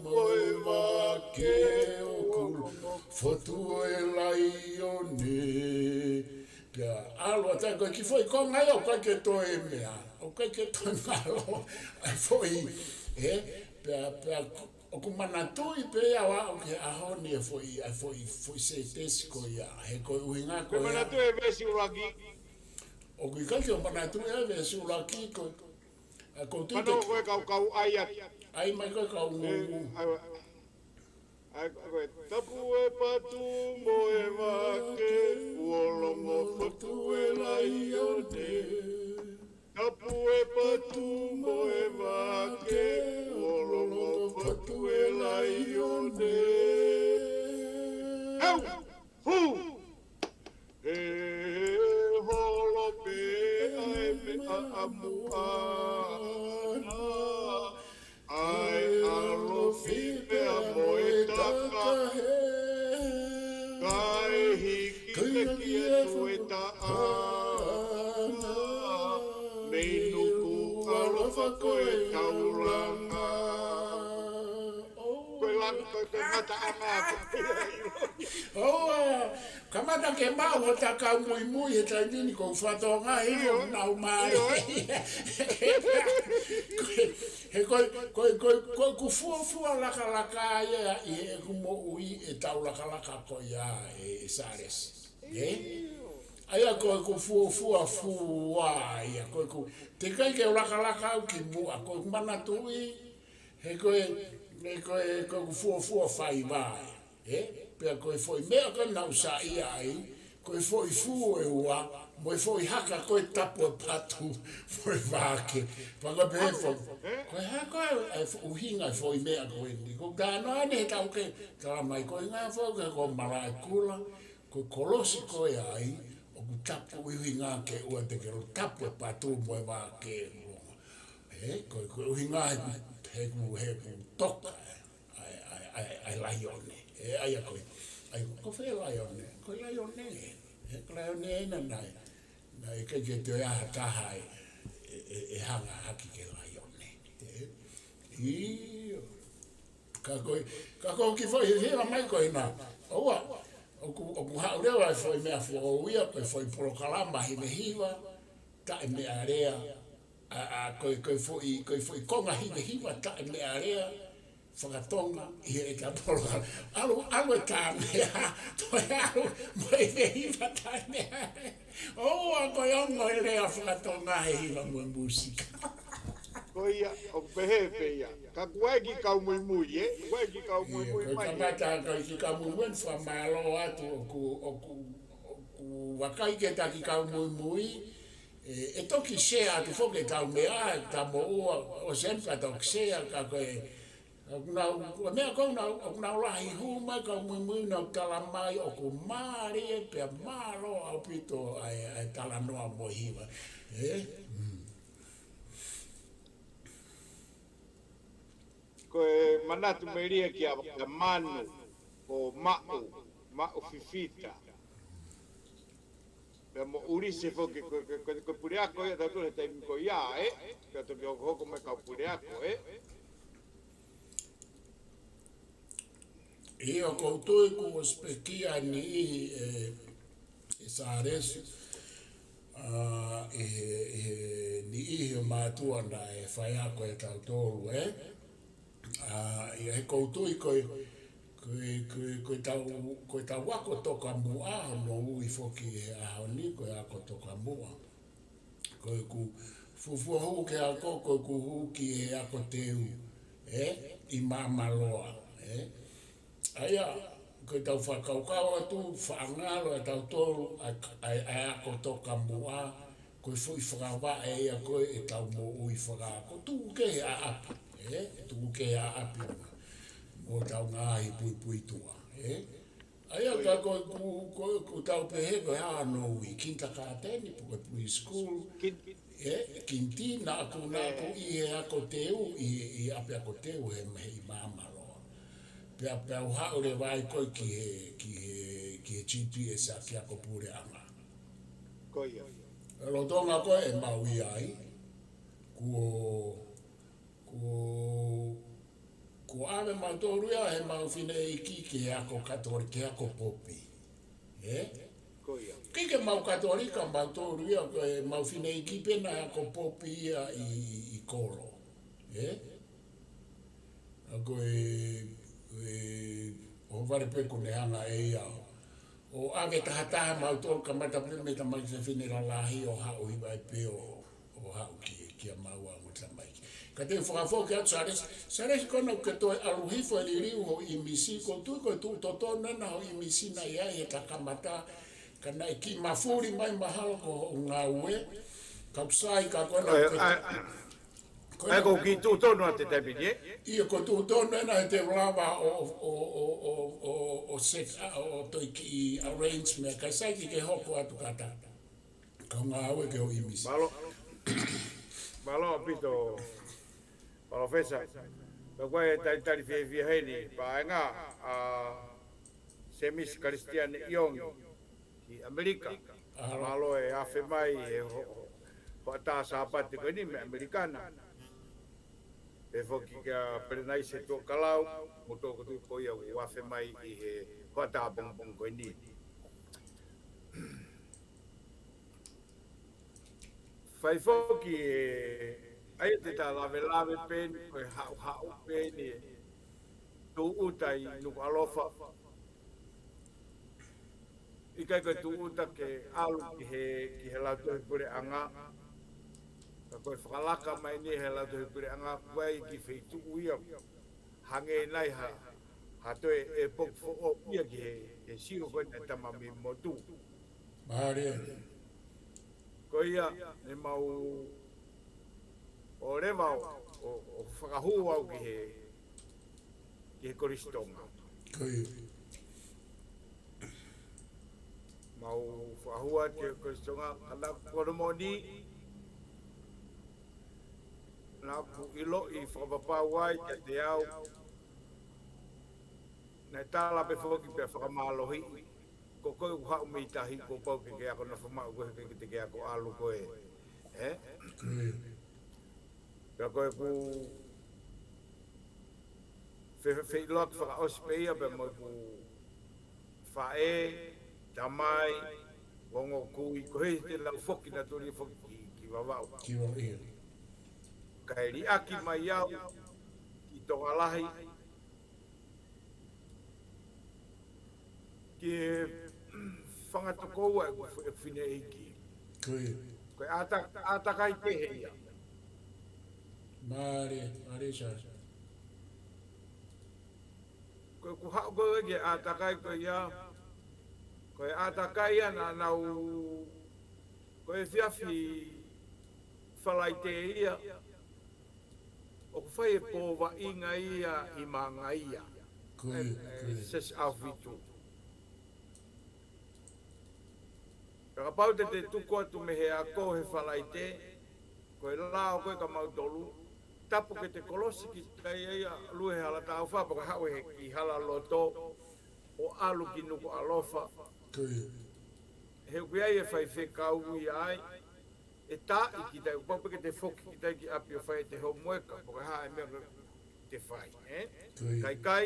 mo e vake, ʻoku longo fotu e laione. Pea ʻalu atu ai ko e kiʻi foʻi konga ia, ʻoku ʻikai ke toe meʻa, ʻoku ʻikai ke toe ngalo ʻa e foʻi, ē? Pea, pea ʻoku manatuʻi pē ia ʻo aʻu ki he ʻaho ni e foʻi, ʻa e foʻi, foʻi sētesi ko ia, he ko e ʻuhinga ko ia. Manatuʻi e veesi ʻuluaki. ʻOku ʻikai ke u manatuʻi ʻa e veesi ʻuluaki ko, ʻa ko tu te. Pano ko e kau kau ʻai atu. ʻAi mai ko e kau ngū. ʻAi, ʻai ko e tapu e patu mo e vake, ʻo longo fotu e laione. Tapu e patu mo e vake, ʻo longo fotu e laione. Heu! Hu! He holo pē ʻa e meʻa ʻamuʻa. ʻA e ʻalofi pea mo e taka. Kae hiki pē ki he tuʻe taʻanga. Mei nuku ʻalofa ko e taulanga. Ko e langa ko e, ko e ngataʻanga. ʻOua, kamata ke maʻu hota kau muimui he taimi ni ko u fatonga i ʻio, ʻo nau mai. ʻIo. Ko e, he ko e, ko e, ko e, ko ʻeku fuofua lakalaka ia ʻi heʻeku moʻui ʻetau lakalaka ko ia ē, ē Sālesi. Ē? ʻIo. ʻA ia ko ʻeku fuofua fua ia, ko ʻeku, teʻeki ai ke u lakalaka au ki muʻa, ko ʻeku manatuʻi, he ko e, he ko e, ko ʻeku fuofua faiva ia. Ē, pea ko e foʻi meʻa ko ē naʻá ku saiʻia ai, ko e foʻi fū ʻe ua, mo e foʻi haka ko e tapu e patu, mo e vake. Pea ko e pehē foʻi, ko e hā ko ē, ʻa e fo-, ʻuhinga e foʻi meʻa ko eni. Ko e talanoa eni he taʻu ke, talamai ko e ʻuhinga foʻi ke ko e malaʻe kula, ko e kolosi ko ē ai, ʻoku tapu ʻuhinga ke ʻoua te ke lo tapu e patu mo e vake. Ē, ko e, ko e ʻuhinga he, he, he toka, ē. ʻA e, ʻa e, ʻa e, ʻa e laione. Ē, ʻa ia ko e, ʻa ia ko e fē laione, ko e laione. Ē, ko e laione ena naʻe, naʻe ʻikai ke toe ʻi ai ha taha ʻe, ʻe, ʻe, ʻe hanga hake ki he laione. Ē, ʻio. Ka ko e, ka ko e kiʻi foʻi hiva mai ko ena. ʻOua, ʻoku, ʻoku haʻu leva e foʻi meʻa foʻou ia, ko e foʻi polokalama hivehiva, taʻemeʻalea, ʻa, ʻa, ko e, ko e foʻi, ko e foʻi konga hivehiva taʻemeʻalea fakatonga ʻi heʻeta polokalama. ʻAlu, ʻalu e taʻemeʻa, toe ʻalu mo e hivehiva taʻemeʻalea. ʻOua, ko e ongo e lea fakatonga he hiva mo e mūsika. Ko ia, ʻoku pehē pē ia. Ka kuo ʻi ai e kiʻi kau muimui, ē? Kuo ʻi ai e kiʻi kau muimui mai, ē? ʻIo, ko e kamata, ko e kiʻi kau muimui, fakamālō atu ʻoku, ʻoku, ʻoku vakai ki heʻeta kiʻi kau muimui. Ē, ʻe toki share atu foki ʻetau meʻa, ʻeta moʻua, ʻosi eni pea toki share, ka ko e, ʻoku nau, ko e meʻa ko ē nau, ʻoku nau lahi hū mai kau muimui nau talamai ʻoku mālie pea mālō ʻaupito ʻa e, ʻa e talanoa mo e hiva. Ē? Mm. Ko e manatu melie kia, kia Manu. ko Maʻu, Maʻu Fifita. Pea mo Ulise foki, ko, ko, ko, ko e puleako ia ʻa tautolu he taimi ko ia, ē? Pea toki hokohoko mai kau puleako, ē? ʻIo, ʻoku ou tui kuo ʻosi pekia e niʻihi ʻe, ʻe Sālesi, ʻa, ʻe, ʻe niʻihi ʻo mātuʻa naʻe faiako ʻia tautolu, ē? ʻA, ʻio, he ʻoku ou tui ko e, ko e, ko e, ko ʻetau, ko ʻetau ako tokamuʻa, hono ui foki he ʻaho ni, ko e ako tokamuʻa. Ko ʻeku fuofua hū ki he ako, ko ʻeku hū ki he ako teu, ē, ʻi Maʻamaloa, ē. ʻA ia, ko ʻetau fakakaukau atu, faʻa ngalo ʻe tautolu ʻa e, ʻa e, ʻa e ako tokamuʻa, ko e foʻi fakavaʻe ia ko ē ʻetau moʻui fakaako, tuku kehe ʻa ʻapi, ē? Tuku kehe ʻa ʻapi mo, mo ʻetau ngaahi puipuituʻa, ē? ʻA ia ka ko, ko, ko, ko ʻetau pehē ko e hā hono ui, kindergarten, pe ko e preschool, ē? Kiniti, naʻa ku, naʻa ku ʻi he ako teu, ʻi, ʻi ʻapiako teu he, he ʻi Maʻamaloa. Pea, pea u haʻu leva ai ko ē ki he, ki he, ki he G P S ʻa ki he ako puleʻanga. Ko ia. ʻE lolotonga ko ē ʻemau ʻi ai, kuo, kuo, kuo ʻave mautolu ia heʻemau fineʻeiki ki he ako Katolika, ki he ako popi. Ē? Ko ia. ʻIkai ke mau Katolika mautolu ia, ko ʻemau fineʻeiki pē naʻe ako popi ia ʻi, ʻi, ʻi kolo. Ē? ʻA ko e, e, ʻohovale pē kuo ne hanga ʻe ia ʻo ʻave tahataha mautolu kamata pē mei he tamaiki fefine lalahi ʻo haʻu ʻi vai pē ʻo, ʻo haʻu ki, kia maua mo e tamaiki. Ka te u fakafoki atu Sālesi, Sālesi ko ena ʻoku ke toe ʻalu hifo e liliu hoʻo ʻīmisi, ʻoku ou tui ko e tuʻu totonu ena hoʻo ʻīmisi naʻe ʻi ai he kamata, ka naʻe kiʻi mafuli mai mahalo ko hoʻo ngāue, ka ʻoku sai ka ko ena ʻOi, ʻoku ke ʻa, Ko ʻa e ko ki tuʻu tonu ʻa e taimi ni, ē? ʻIo, ko e tuʻu tonu ena he te u lava ʻo, ʻo, ʻo set, ʻa, ʻo toe kiʻi arrange meʻa, kae sai ke ke hoko atu kātaki. Ka u ngāue ki hoʻo ʻīmisi. Mālō, mālō ʻaupito, Palōfesa. Ka ko e talitali fiefia heni, paenga, ʻa, Semisi Kalisitiane ʻIongi, ki ʻAmelika. ʻAlo. Mālō e afe mai he ho-, ho-, hoʻatā Sāpate ko eni mei ʻAmelika na. Pea foki kia Pelenaise Tuʻakalau, mo tō ko tuʻu ko ia ʻoku afe mai ʻi he hoʻatā pongipongi ko eni. Fai foki e, ʻa ia te ta lavelave pē eni, ko e haʻuhaʻu pē eni, tūʻuta ʻi Nukuʻalofa. ʻIkai ko e tūʻuta ke ʻalu ki he, ki he lautohi puleʻanga. Ka ko e fakalaka mai eni he lautohi puleʻanga, ʻoku ʻi ai e kiʻi feituʻu ia. Hangē nai ha, ha toe ʻepoki foʻou ia ki he, he sio ko ena ʻa e tama mei motu. Mālie. Ko ia, ne mau ō leva ʻo, ʻo, ʻo fakahū au ki he, ki he Kolisi Tonga. Ko ia. Mau fakahū atu ki he Kolisi Tonga, ka naʻa ku ʻilo moʻoni, naʻa ku ʻiloʻi fakapapau ai kiate au, naʻe tala pē foki pea fakamālohiʻi, ko koe ʻoku haʻu mei tahi kuo pau ke ke ako nofo maʻu koe he ʻikai ke te ke ako ʻalu koe. Ē? Ko ia. Pea ko ʻeku fe-, fe-, feʻiloaki fakaʻosi pē ia pea mo ʻeku faʻē, tamai, ongo kui, ko e hā te nau foki, nau tuli foki ki, ki Vavaʻu. Ki Vavaʻu, ʻio. Kae liʻaki mai au ki Tokalahi, ki he fanga tokoua ʻeku f-, ʻeku fineʻeiki. Ko ia. Ko e ʻāta-, ʻātakai kehe ia. Mālie, mālie Sā. Ko ʻeku haʻu ko ē ki he ʻātakai ko ia, ko e ʻātakai ia naʻa nau, ko e efiafi Falaite ia, ʻoku fai e pōvaʻinga ia ʻi Mangaia. Ko ia, ē, ko ia. Sesi ʻAhofitu. Pea kapau te te tuku atu mei he ako he Falaite, ko e lao ko ē kia mautolu, tapu ke te kolosi kita ia, ʻalu he hala tāufa, pe ko e haʻu he kiʻi hala loto, ʻo ʻalu ki Nukuʻalofa. He ʻoku ʻi ai e faifekau ia ai, ʻe taaʻi kita, ʻoku pau pē ke te foki kita ki ʻapi ʻo fai ʻete homueka, pe ko e hā e meʻa ʻoku te fai, ē? Kai kai,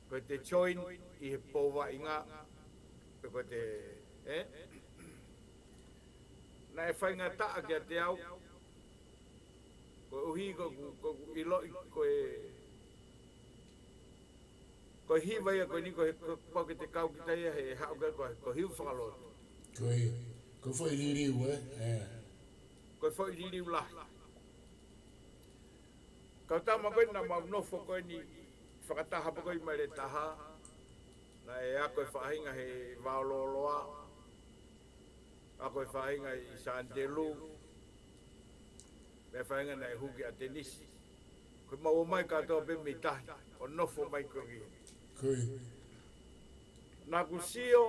ko ʻete join ʻi he pōvaʻinga, pe ko ʻete, ē? Naʻe faingataʻa kiate au, koeʻuhi ko ʻeku, ko ʻeku ʻiloʻi, ko e, ko e hiva ia ko eni, ko e, ko e pau ke te kau kita ia he haʻu ke ko e, ko e hiva fakalotu. Ko e, ko e foʻi liliu, ē? Ē. Ko e foʻi liliu lahi. Kau tama ko eni naʻa mau nofo ko eni fakataha pē ko ē ʻi Maile Taha, naʻe ako e faʻahinga he Vaololoa, ako e faʻahinga ʻi Santelu, mo e faʻahinga naʻe hū ki ʻAtenisi. Ko e mau ō mai kātoa pē mei tahi, ʻo nofo mai ko ē. Naʻa ku sio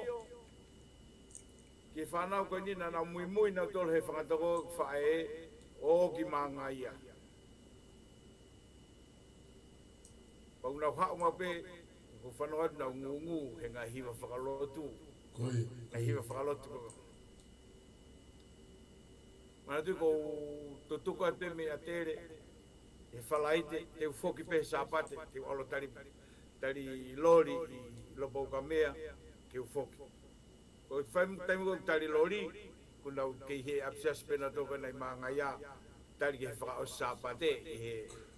ki he fānau ko eni naʻa nau muimui nautolu he fanga tokoua faʻē ʻo ō ki Mangaia. Pau nau haʻu maʻu pē, ʻoku fanongo atu nau ngūngū he ngaahi hiva fakalotu. Ngaahi hiva fakalotu ko ē. Manatuʻi ʻoku ou tutuku atu pē mei ʻAtele he Falaite, te u foki pē he Sāpate, te u ʻalu ʻo tali, tali loli ʻi Lopoukamea, ke u foki. Ko e fai mo taimi ko ē tali loli, ʻoku nau kei he ʻapisiasi pē nautolu ko ē ʻi Mangaia, tali ki he fakaʻosi Sāpate, ʻi he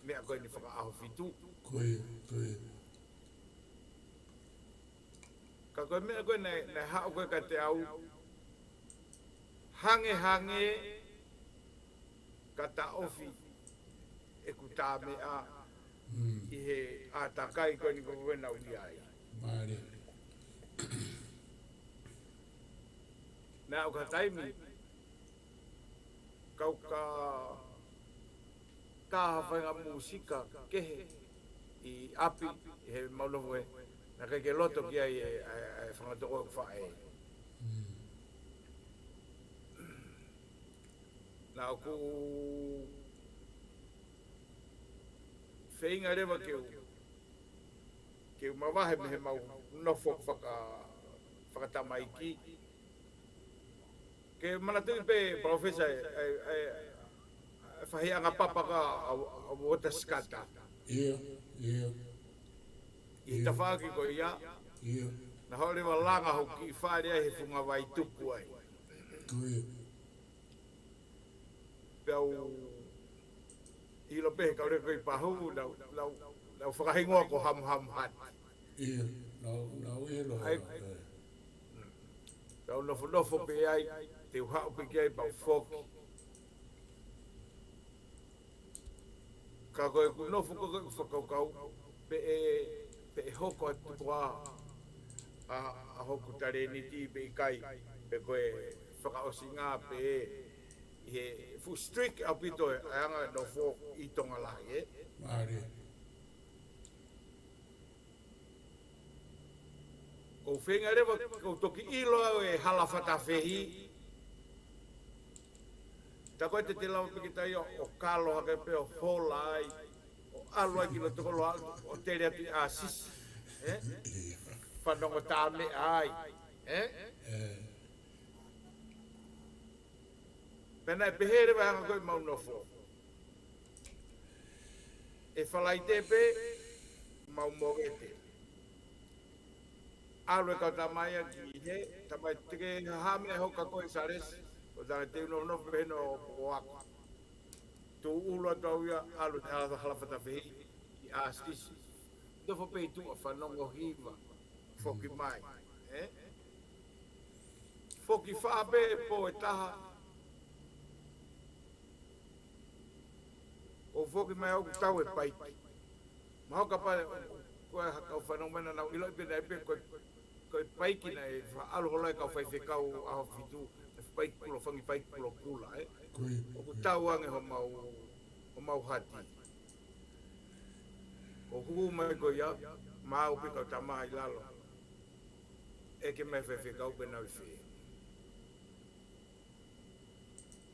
meʻa ko eni fakaʻaho fitu. Ka ko e meʻa ko ē naʻe, naʻe haʻu ko ē kiate au, hangehangē ka taʻofi ʻeku tā meʻa ʻi he ʻātakai ko eni ko ē naʻa ku ʻi ai. Naʻe ʻi ai ha taimi, kau ka tā ha faʻahinga mūsika kehe ʻi ʻapi, he mau nofo he, naʻe ʻikai ke loto ki ai e, e, e fanga tokoua ʻeku faʻē. Naʻa ku feinga leva ke u, ke u mavahe mei he mau nofo faka-, fakatamaiki. Ke manatuʻi pē, Palōfesa, e, e, e, e faʻahinga papa ko ē ʻa, ʻa Walter Scott. ʻI he tafaʻaki ko ia, naʻa ku leva langa hoku kiʻi fale ai he funga vai tuku ai. Pea u ʻilo pē he kau leka ko ē ʻi Pahu, naʻa ku, naʻa ku, naʻa ku fakahingoa ko Hamuhamu Hati. Pea u nofonofo pē ai, te u haʻu pē ki ai pea u foki. Ka ko ʻeku nofo ko ē ʻeku fakakaukau, pe ʻe, pe ʻe hoko atu ko ā ʻa, ʻa hoku talēniti pe ʻikai, pe ko e fakaʻosinga pe ʻe, ʻi he fuʻu strict ʻaupito e anga e nofo ʻi Tonga lahi, ē? ʻOku ou feinga leva, ʻoku ou toki ʻilo au e hala fatafehi. Tā ko ē te te lava pē kita ia ʻo kalo hake pē ʻo hola ai, ʻo ʻalu ai ki loto kolo ʻo tele atu ʻi ʻAsisi. Ē? Fanongo tā meʻa ai. Ē? Pea naʻe pehē leva e anga ko ē ʻemau nofo. ʻE Falaite pē, mau mokete. ʻAlu e kau tama ia ki he, tama ia te ke hahame e hoka ko ē Salesi, ʻo tala te u nofonofo pē heni ʻo ako. Tuʻu ʻulu atu au ia, ʻalu he hala, hala fatafehi, ki ʻAsisi. Nofo pē ʻi tuʻa fanongo hiva, foki mai. Ē? Foki fā pē pō ʻe taha. ʻO foki mai au ʻoku tau e paiki. Mahalo kapau ko e hā kau fanongo mai naʻa nau ʻiloʻi pē naʻe pē ko e, ko e paiki naʻe faʻa ʻalu holo ai e kau faifekau ʻaho fitu, e paiki kulo fangi, paiki kulo kula, ē. ʻOku tau ange homau, homau hati. ʻO hū mai ko ia, maau pē kau tama ʻi lalo. ʻEke mai faifekau pe nau ʻi fē.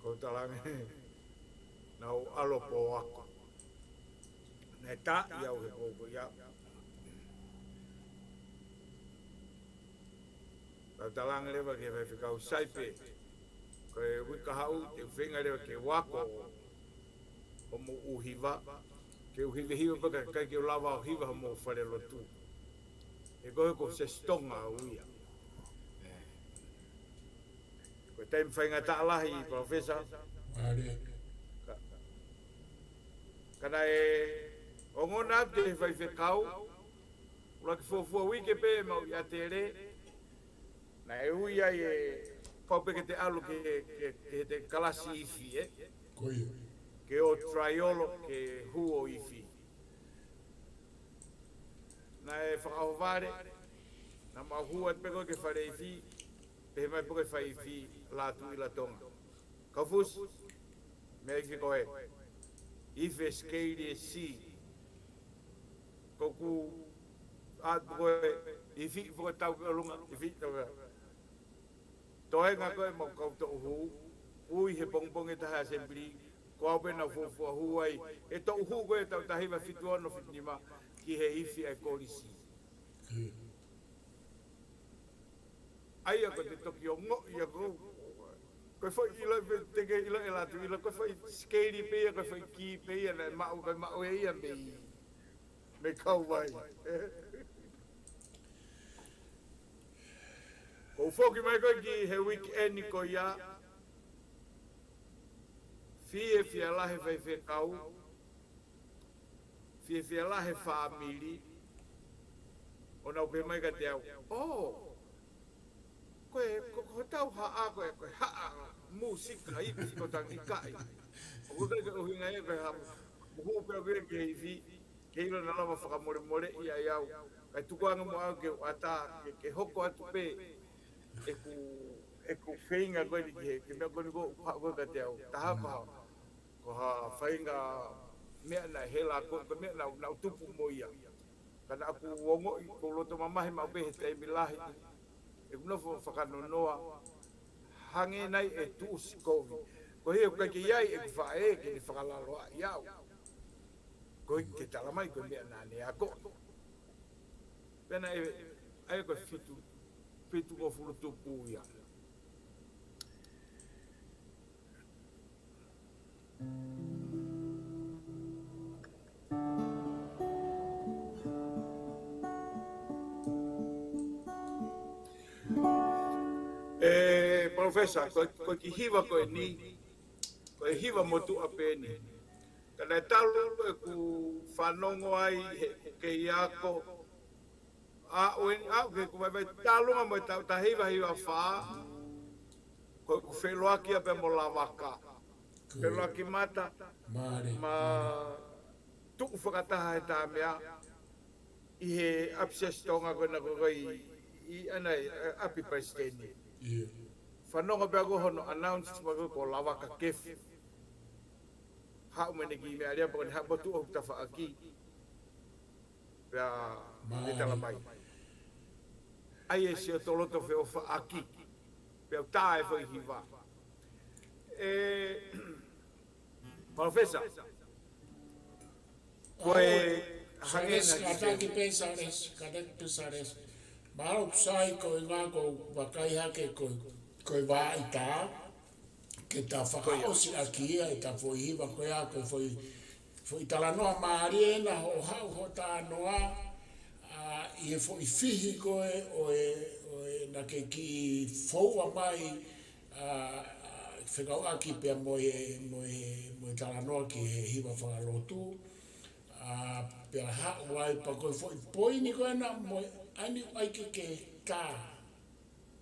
Ko u talaange, naʻa ku ʻalu ʻo pō ako. Naʻe taaʻi au he pō ko ia. Talaange leva ki he faifekau, sai pē, ko e uike kahaʻu te u feinga leva ke u ako hoʻomou ʻū hiva, ke u hivehiva pē, ka ʻikai ke u lava ʻo hiva hoʻomou falelotu. He ko e, ko e sesitoni ia. Ko e taimi faingataʻa lahi, Professor. Mālie. Ka, ka naʻe ongona atu ki he faifekau, ʻuluaki fuofua uike pē ʻemau ʻi ʻAtele, naʻe ui ai e, pau pē ke te ʻalu ki he, ki he, ki he te kalasi ifi, ē? Ko ia. Ke ō trial, ke hū ʻo ifi. Naʻe fakaʻohovale, naʻa mau hū atu pē ko ē ki he fale ifi, pehē mai pē ko e fai ifi Lātūʻila Tonga. Kaufusi, meʻa ifi ko ē, ifi e sikeili e C. Ko ʻeku ʻai pē ko ē, ifi pē ko e tau ki ʻolunga, ifi tau ki. Toenga ko ē ʻemau kau toʻu hū, ui he pongipongi ʻe taha ʻa e assembly, ko au pē naʻa ku fuofua hū ai, he toʻu hū ko ē taʻu taha hiva fitu ono fitu nima, ki he ifi ʻa e kolisi. ʻA ia ko e toki ongoʻi ʻaku, ko e foʻi ʻilo pē te ke ʻilo ʻe Lātūʻila, ko e foʻi sikeili pē ia, ko e foʻi kī pē ia naʻe maʻu, ko e maʻu ʻe ia mei, mei Kauvai. Ko u foki mai ko ē ki he weekend ko ia, fiefia lahi e faifekau, fiefia lahi e fāmili, ʻo nau pehē mai kiate au, ʻō, ko e, ko, ko hotau haʻa, ko e, ko e haʻa mūsika ipi ko Tangikai. ʻOku ʻikai ke ʻuhinga ia ko e hā, mo hū pē au ki he ifi, ke ʻilo naʻa lava fakamolemoleʻi ai au. Kae tuku ange muʻa au ke u ʻatā, ke, ke hoko atu pē ʻeku, ʻeku feinga ko eni ki he, ki he meʻa ko eni ʻoku haʻu ko ē kiate au. Taha ko ha, ko ha faʻahinga meʻa naʻe hela ko ē, ko e meʻa naʻa, naʻa ku tupu mo ia. Ka naʻa ku ongoʻi ʻoku ou loto mamahi maʻu pē he taimi lahi ʻeku nofo fakanonoa, hangē nai ʻe tuʻusi kovi. Ko ia ʻoku ʻikai ke ʻi ai ʻeku faʻē ke ne fakalaloaʻi au. Ko ia ke tala mai ko e meʻa naʻa ne ako. Pea naʻe, ʻa ia ko e fitu, fitungofulu tupu ia. ʻE, Professor, ko, ko e kiʻi hiva ko eni, ko e hiva motuʻa pē eni. Ka naʻe talu ʻeku fanongo ai heʻeku kei ako, ʻa ʻo eni, ʻa ʻo ke ku vaivai talu ange mo e taʻu taha hiva hiva fā, ko ʻeku feʻiloaki ia pea mo Lavaka. Feʻiloaki mata, mālie, ma tuʻu fakataha he tā meʻa, ʻi he ʻapisiasi Tonga ko ena ko ē ʻi, ʻi ʻanai, ʻapi palesiteni. ʻIo. Fanongo pē au ko hono announce mai ko ē ko Lavaka Kefu. Haʻu mai ʻene kiʻi meʻa lea pea ko ʻene haʻu pē ʻo tuʻu ʻo tafaʻaki. Pea mālie, ne tala mai, ʻai e sio toloto feʻofaʻaki. Pea u tā e foʻi hiva. ʻE, Professor, ko e hangē Sales, na kātaki pē Sales, kātaki pē Sales. Mālō ʻoku sai, ko e ʻuhinga ʻoku ou vakai hake ko, ko e vā ʻi tā, ke ta fakaʻosi ʻaki ia ʻeta foʻi hiva ko ia, ko e foʻi, foʻi talanoa mālie ena hoʻo haʻu hoʻo talanoa, ʻa, ʻi he foʻi fihi ko ē ʻo e, ʻo e naʻa ke kiʻi foua mai, ʻa, ʻa, fekauʻaki pea mo e, mo e, mo e talanoa ki he hiva fakalotu, ʻa, pea haʻu ai pea ko e foʻi poini ko ena mo e ʻai ni ʻai ke ke tā.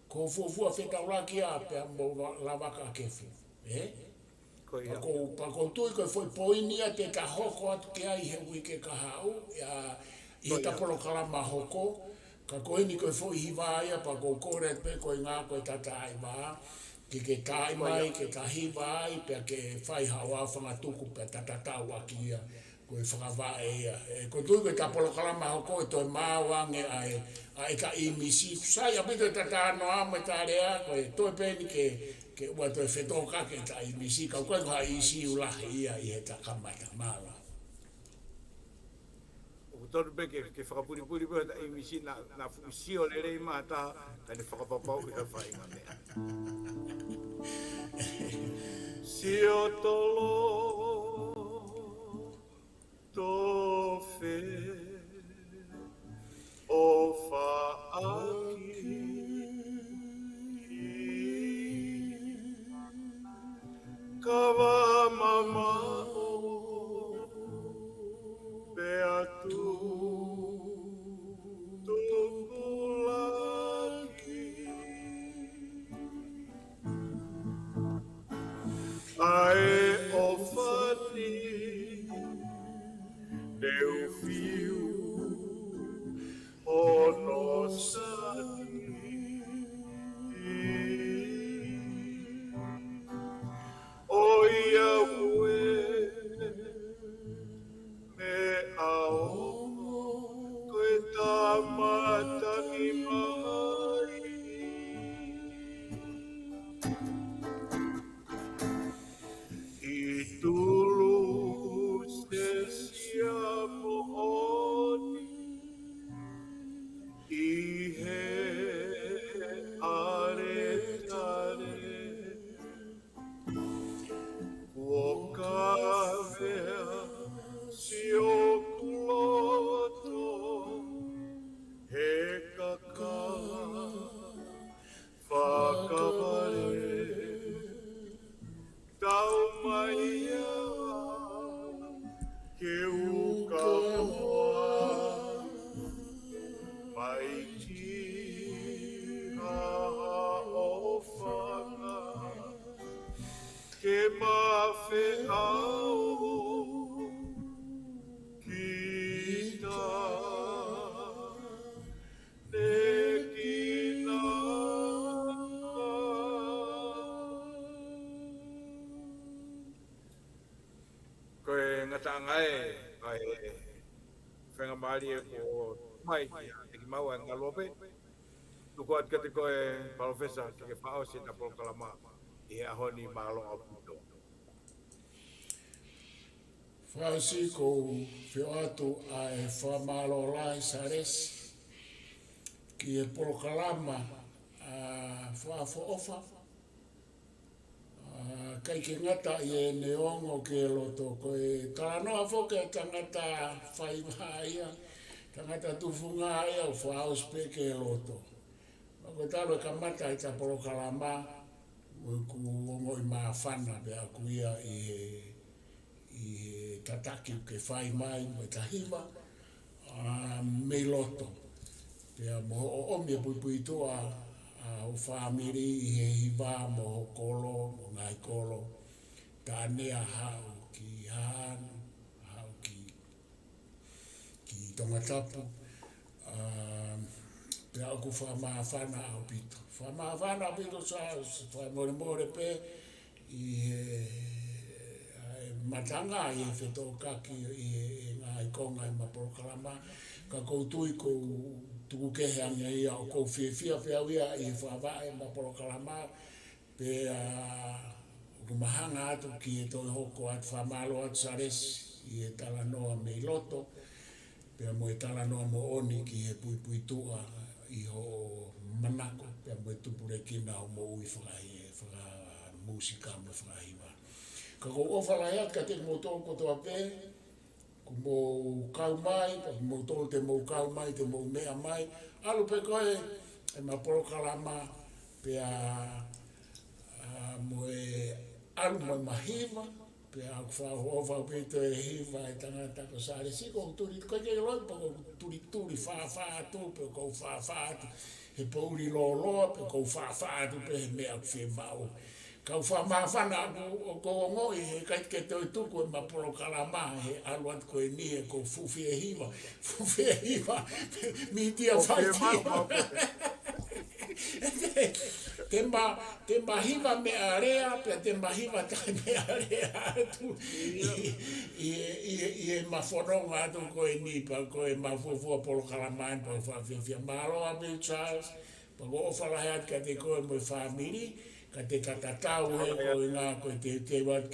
Ko e fuofua fetaulaki ia pea mo La-, Lavaka Kefu, ē? Ko ia. Pea ʻoku ou, pea ʻoku ou tui ko e foʻi poini ia te ta hoko atu ki ai he uike kahaʻu, ʻa, ʻi heʻeta polokalama hoko, ka ko eni ko e foʻi hiva ia pea ʻoku ou kole atu pē ko e ʻuhinga ko e tataʻi vā, ke, ke tā mai, ke ta hiva ai, pea ke fai haʻo aofangatuku pea ta tatau ʻaki ia. Ko e fakavaʻe ia. ʻE, ʻoku ou tui ko ʻeta polokalama hoko ʻe toe maau ange ʻa e, ʻa ʻeta ʻīmisi. ʻOku sai ʻaupito ʻeta talanoa mo ʻeta lea, ko e toe pē eni ke, ke ʻoua toe fetōkaki ʻeta ʻīmisi. Ka ʻoku ʻikai ko ha ʻīsiu lahi ia ʻi heʻeta kamata. Mālō. ʻOku Tonu pē ke, ke fakapulipuli pē ʻa e ʻīmisi naʻa, naʻa fuʻu sio lelei mai ha taha, kae ne fakapapauʻi ha faʻahinga meʻa. Sio tolo, tofe, ʻofa ʻaki, kava mamaʻo, pea tu, tupulaki. ʻA e ʻofa ni, ne u fiu hono sani. ʻOiauē, meʻa ongo ko e tama tangi mai. ʻI Tulusesia moʻoni, ʻi he ʻaletale, kuo kavea siʻoku loto he kakava fakavale. Tau mai ia ke u kau mai ki ha ʻofa ke mafeʻao kita ne kina. Ko e ngataʻanga ē, ʻa e faingamālie kuo mai kia Teki Mau ʻa e ngalo pē. Tuku atu kiate koe Palōfesa ke ke fakaʻosi ʻeta polokalama ʻi he ʻaho ni, mālō ʻaupito. Fakaʻosi ʻoku ou feohi atu ʻa e fakamālō lahi Salesi ki he polokalama, ʻa, Fakaʻofoʻofa. ʻA, ʻikai ke ngata ʻi heʻene ongo ki he loto, ko e talanoa foki ʻa e tangata faiva ia, tangata tufunga ia, ʻoku fakaʻosi pē ki he loto. Pea ko e talu e kamata ʻeta polokalama, ʻoku ongoʻi māfana pē ʻaku ia ʻi he, ʻi he tataki ʻoku ke fai mai mo ʻeta hiva, ʻa, mei loto. Pea mo hoʻo ʻomi e puipuituʻa ʻa ho fāmili ʻi he hiva mo ho kolo, mo ho ngaahi kolo, Tanea, haʻu ki Haʻano, haʻu ki ki Tongatapu, ʻa, pea ʻoku fakamāfana ʻaupito. Fakamāfana ʻaupito Sa-, Sa-, fakamolemole pē ʻi he, ʻa e matanga ʻi he fetōkaki ʻi he, he ngaahi konga ʻema polokalama. Ka ʻoku ou tui ʻoku ou tuku kehe ange ia, ʻoku ou fiefia pē au ia ʻi he fakavaʻe ʻema polokalama. Pea ʻoku ma hanga atu ki he toe hoko atu, fakamālō atu Salesi ʻi he talanoa mei loto, pea mo e talanoa moʻoni ki he puipuituʻa ʻi hoʻo manako, pea mo e tupulekina hoʻo moʻui fakahi-, fakamūsika mo e fakahiva. Ka ʻoku ou ʻofa lahi atu kiate kimoutolu kotoa pē, kuo mou kau mai, pea kimoutolu te mou kau mai, te mou meʻa mai. ʻAlu pē ko ē ʻema polokalama, pea, ʻa, mo e ʻalu mo ʻema hiva, pea ʻoku fakaʻofoʻofa ʻaupito e hiva ʻa e tangata ko Salesi, ʻoku ou tuli, ʻikai ke loi, pea ʻoku ou tulituli fāfā atu, pea ʻoku ou fāfā atu he poʻuli lōloa, pea ʻoku ou fāfā atu pē he meʻa ʻoku fiemaʻu. Ka ʻoku fakamāfana ʻaku ʻoku ou ongoʻi he ʻikai ke toe tuku ʻema polokalama he ʻalu atu ko eni he ʻoku ou fuʻu fie hiva, fuʻu fie hiva, mītia. ʻOku fai fiemaʻu, ʻoku te ma, te ma hiva meʻalea, pea te ma hiva taʻemeʻa lea atu. ʻIo. ʻI, ʻi, ʻi, ʻi heʻema fononga atu ko eni pea ko ʻema fuofua polokalama ni pea ʻoku ou fakafiefia. Mālō ʻaupito Charles, pea ʻoku ou ʻofa lahi atu kiate koe mo e fāmili, ka te ta tatau he ko e ʻuhinga ko e teuteu atu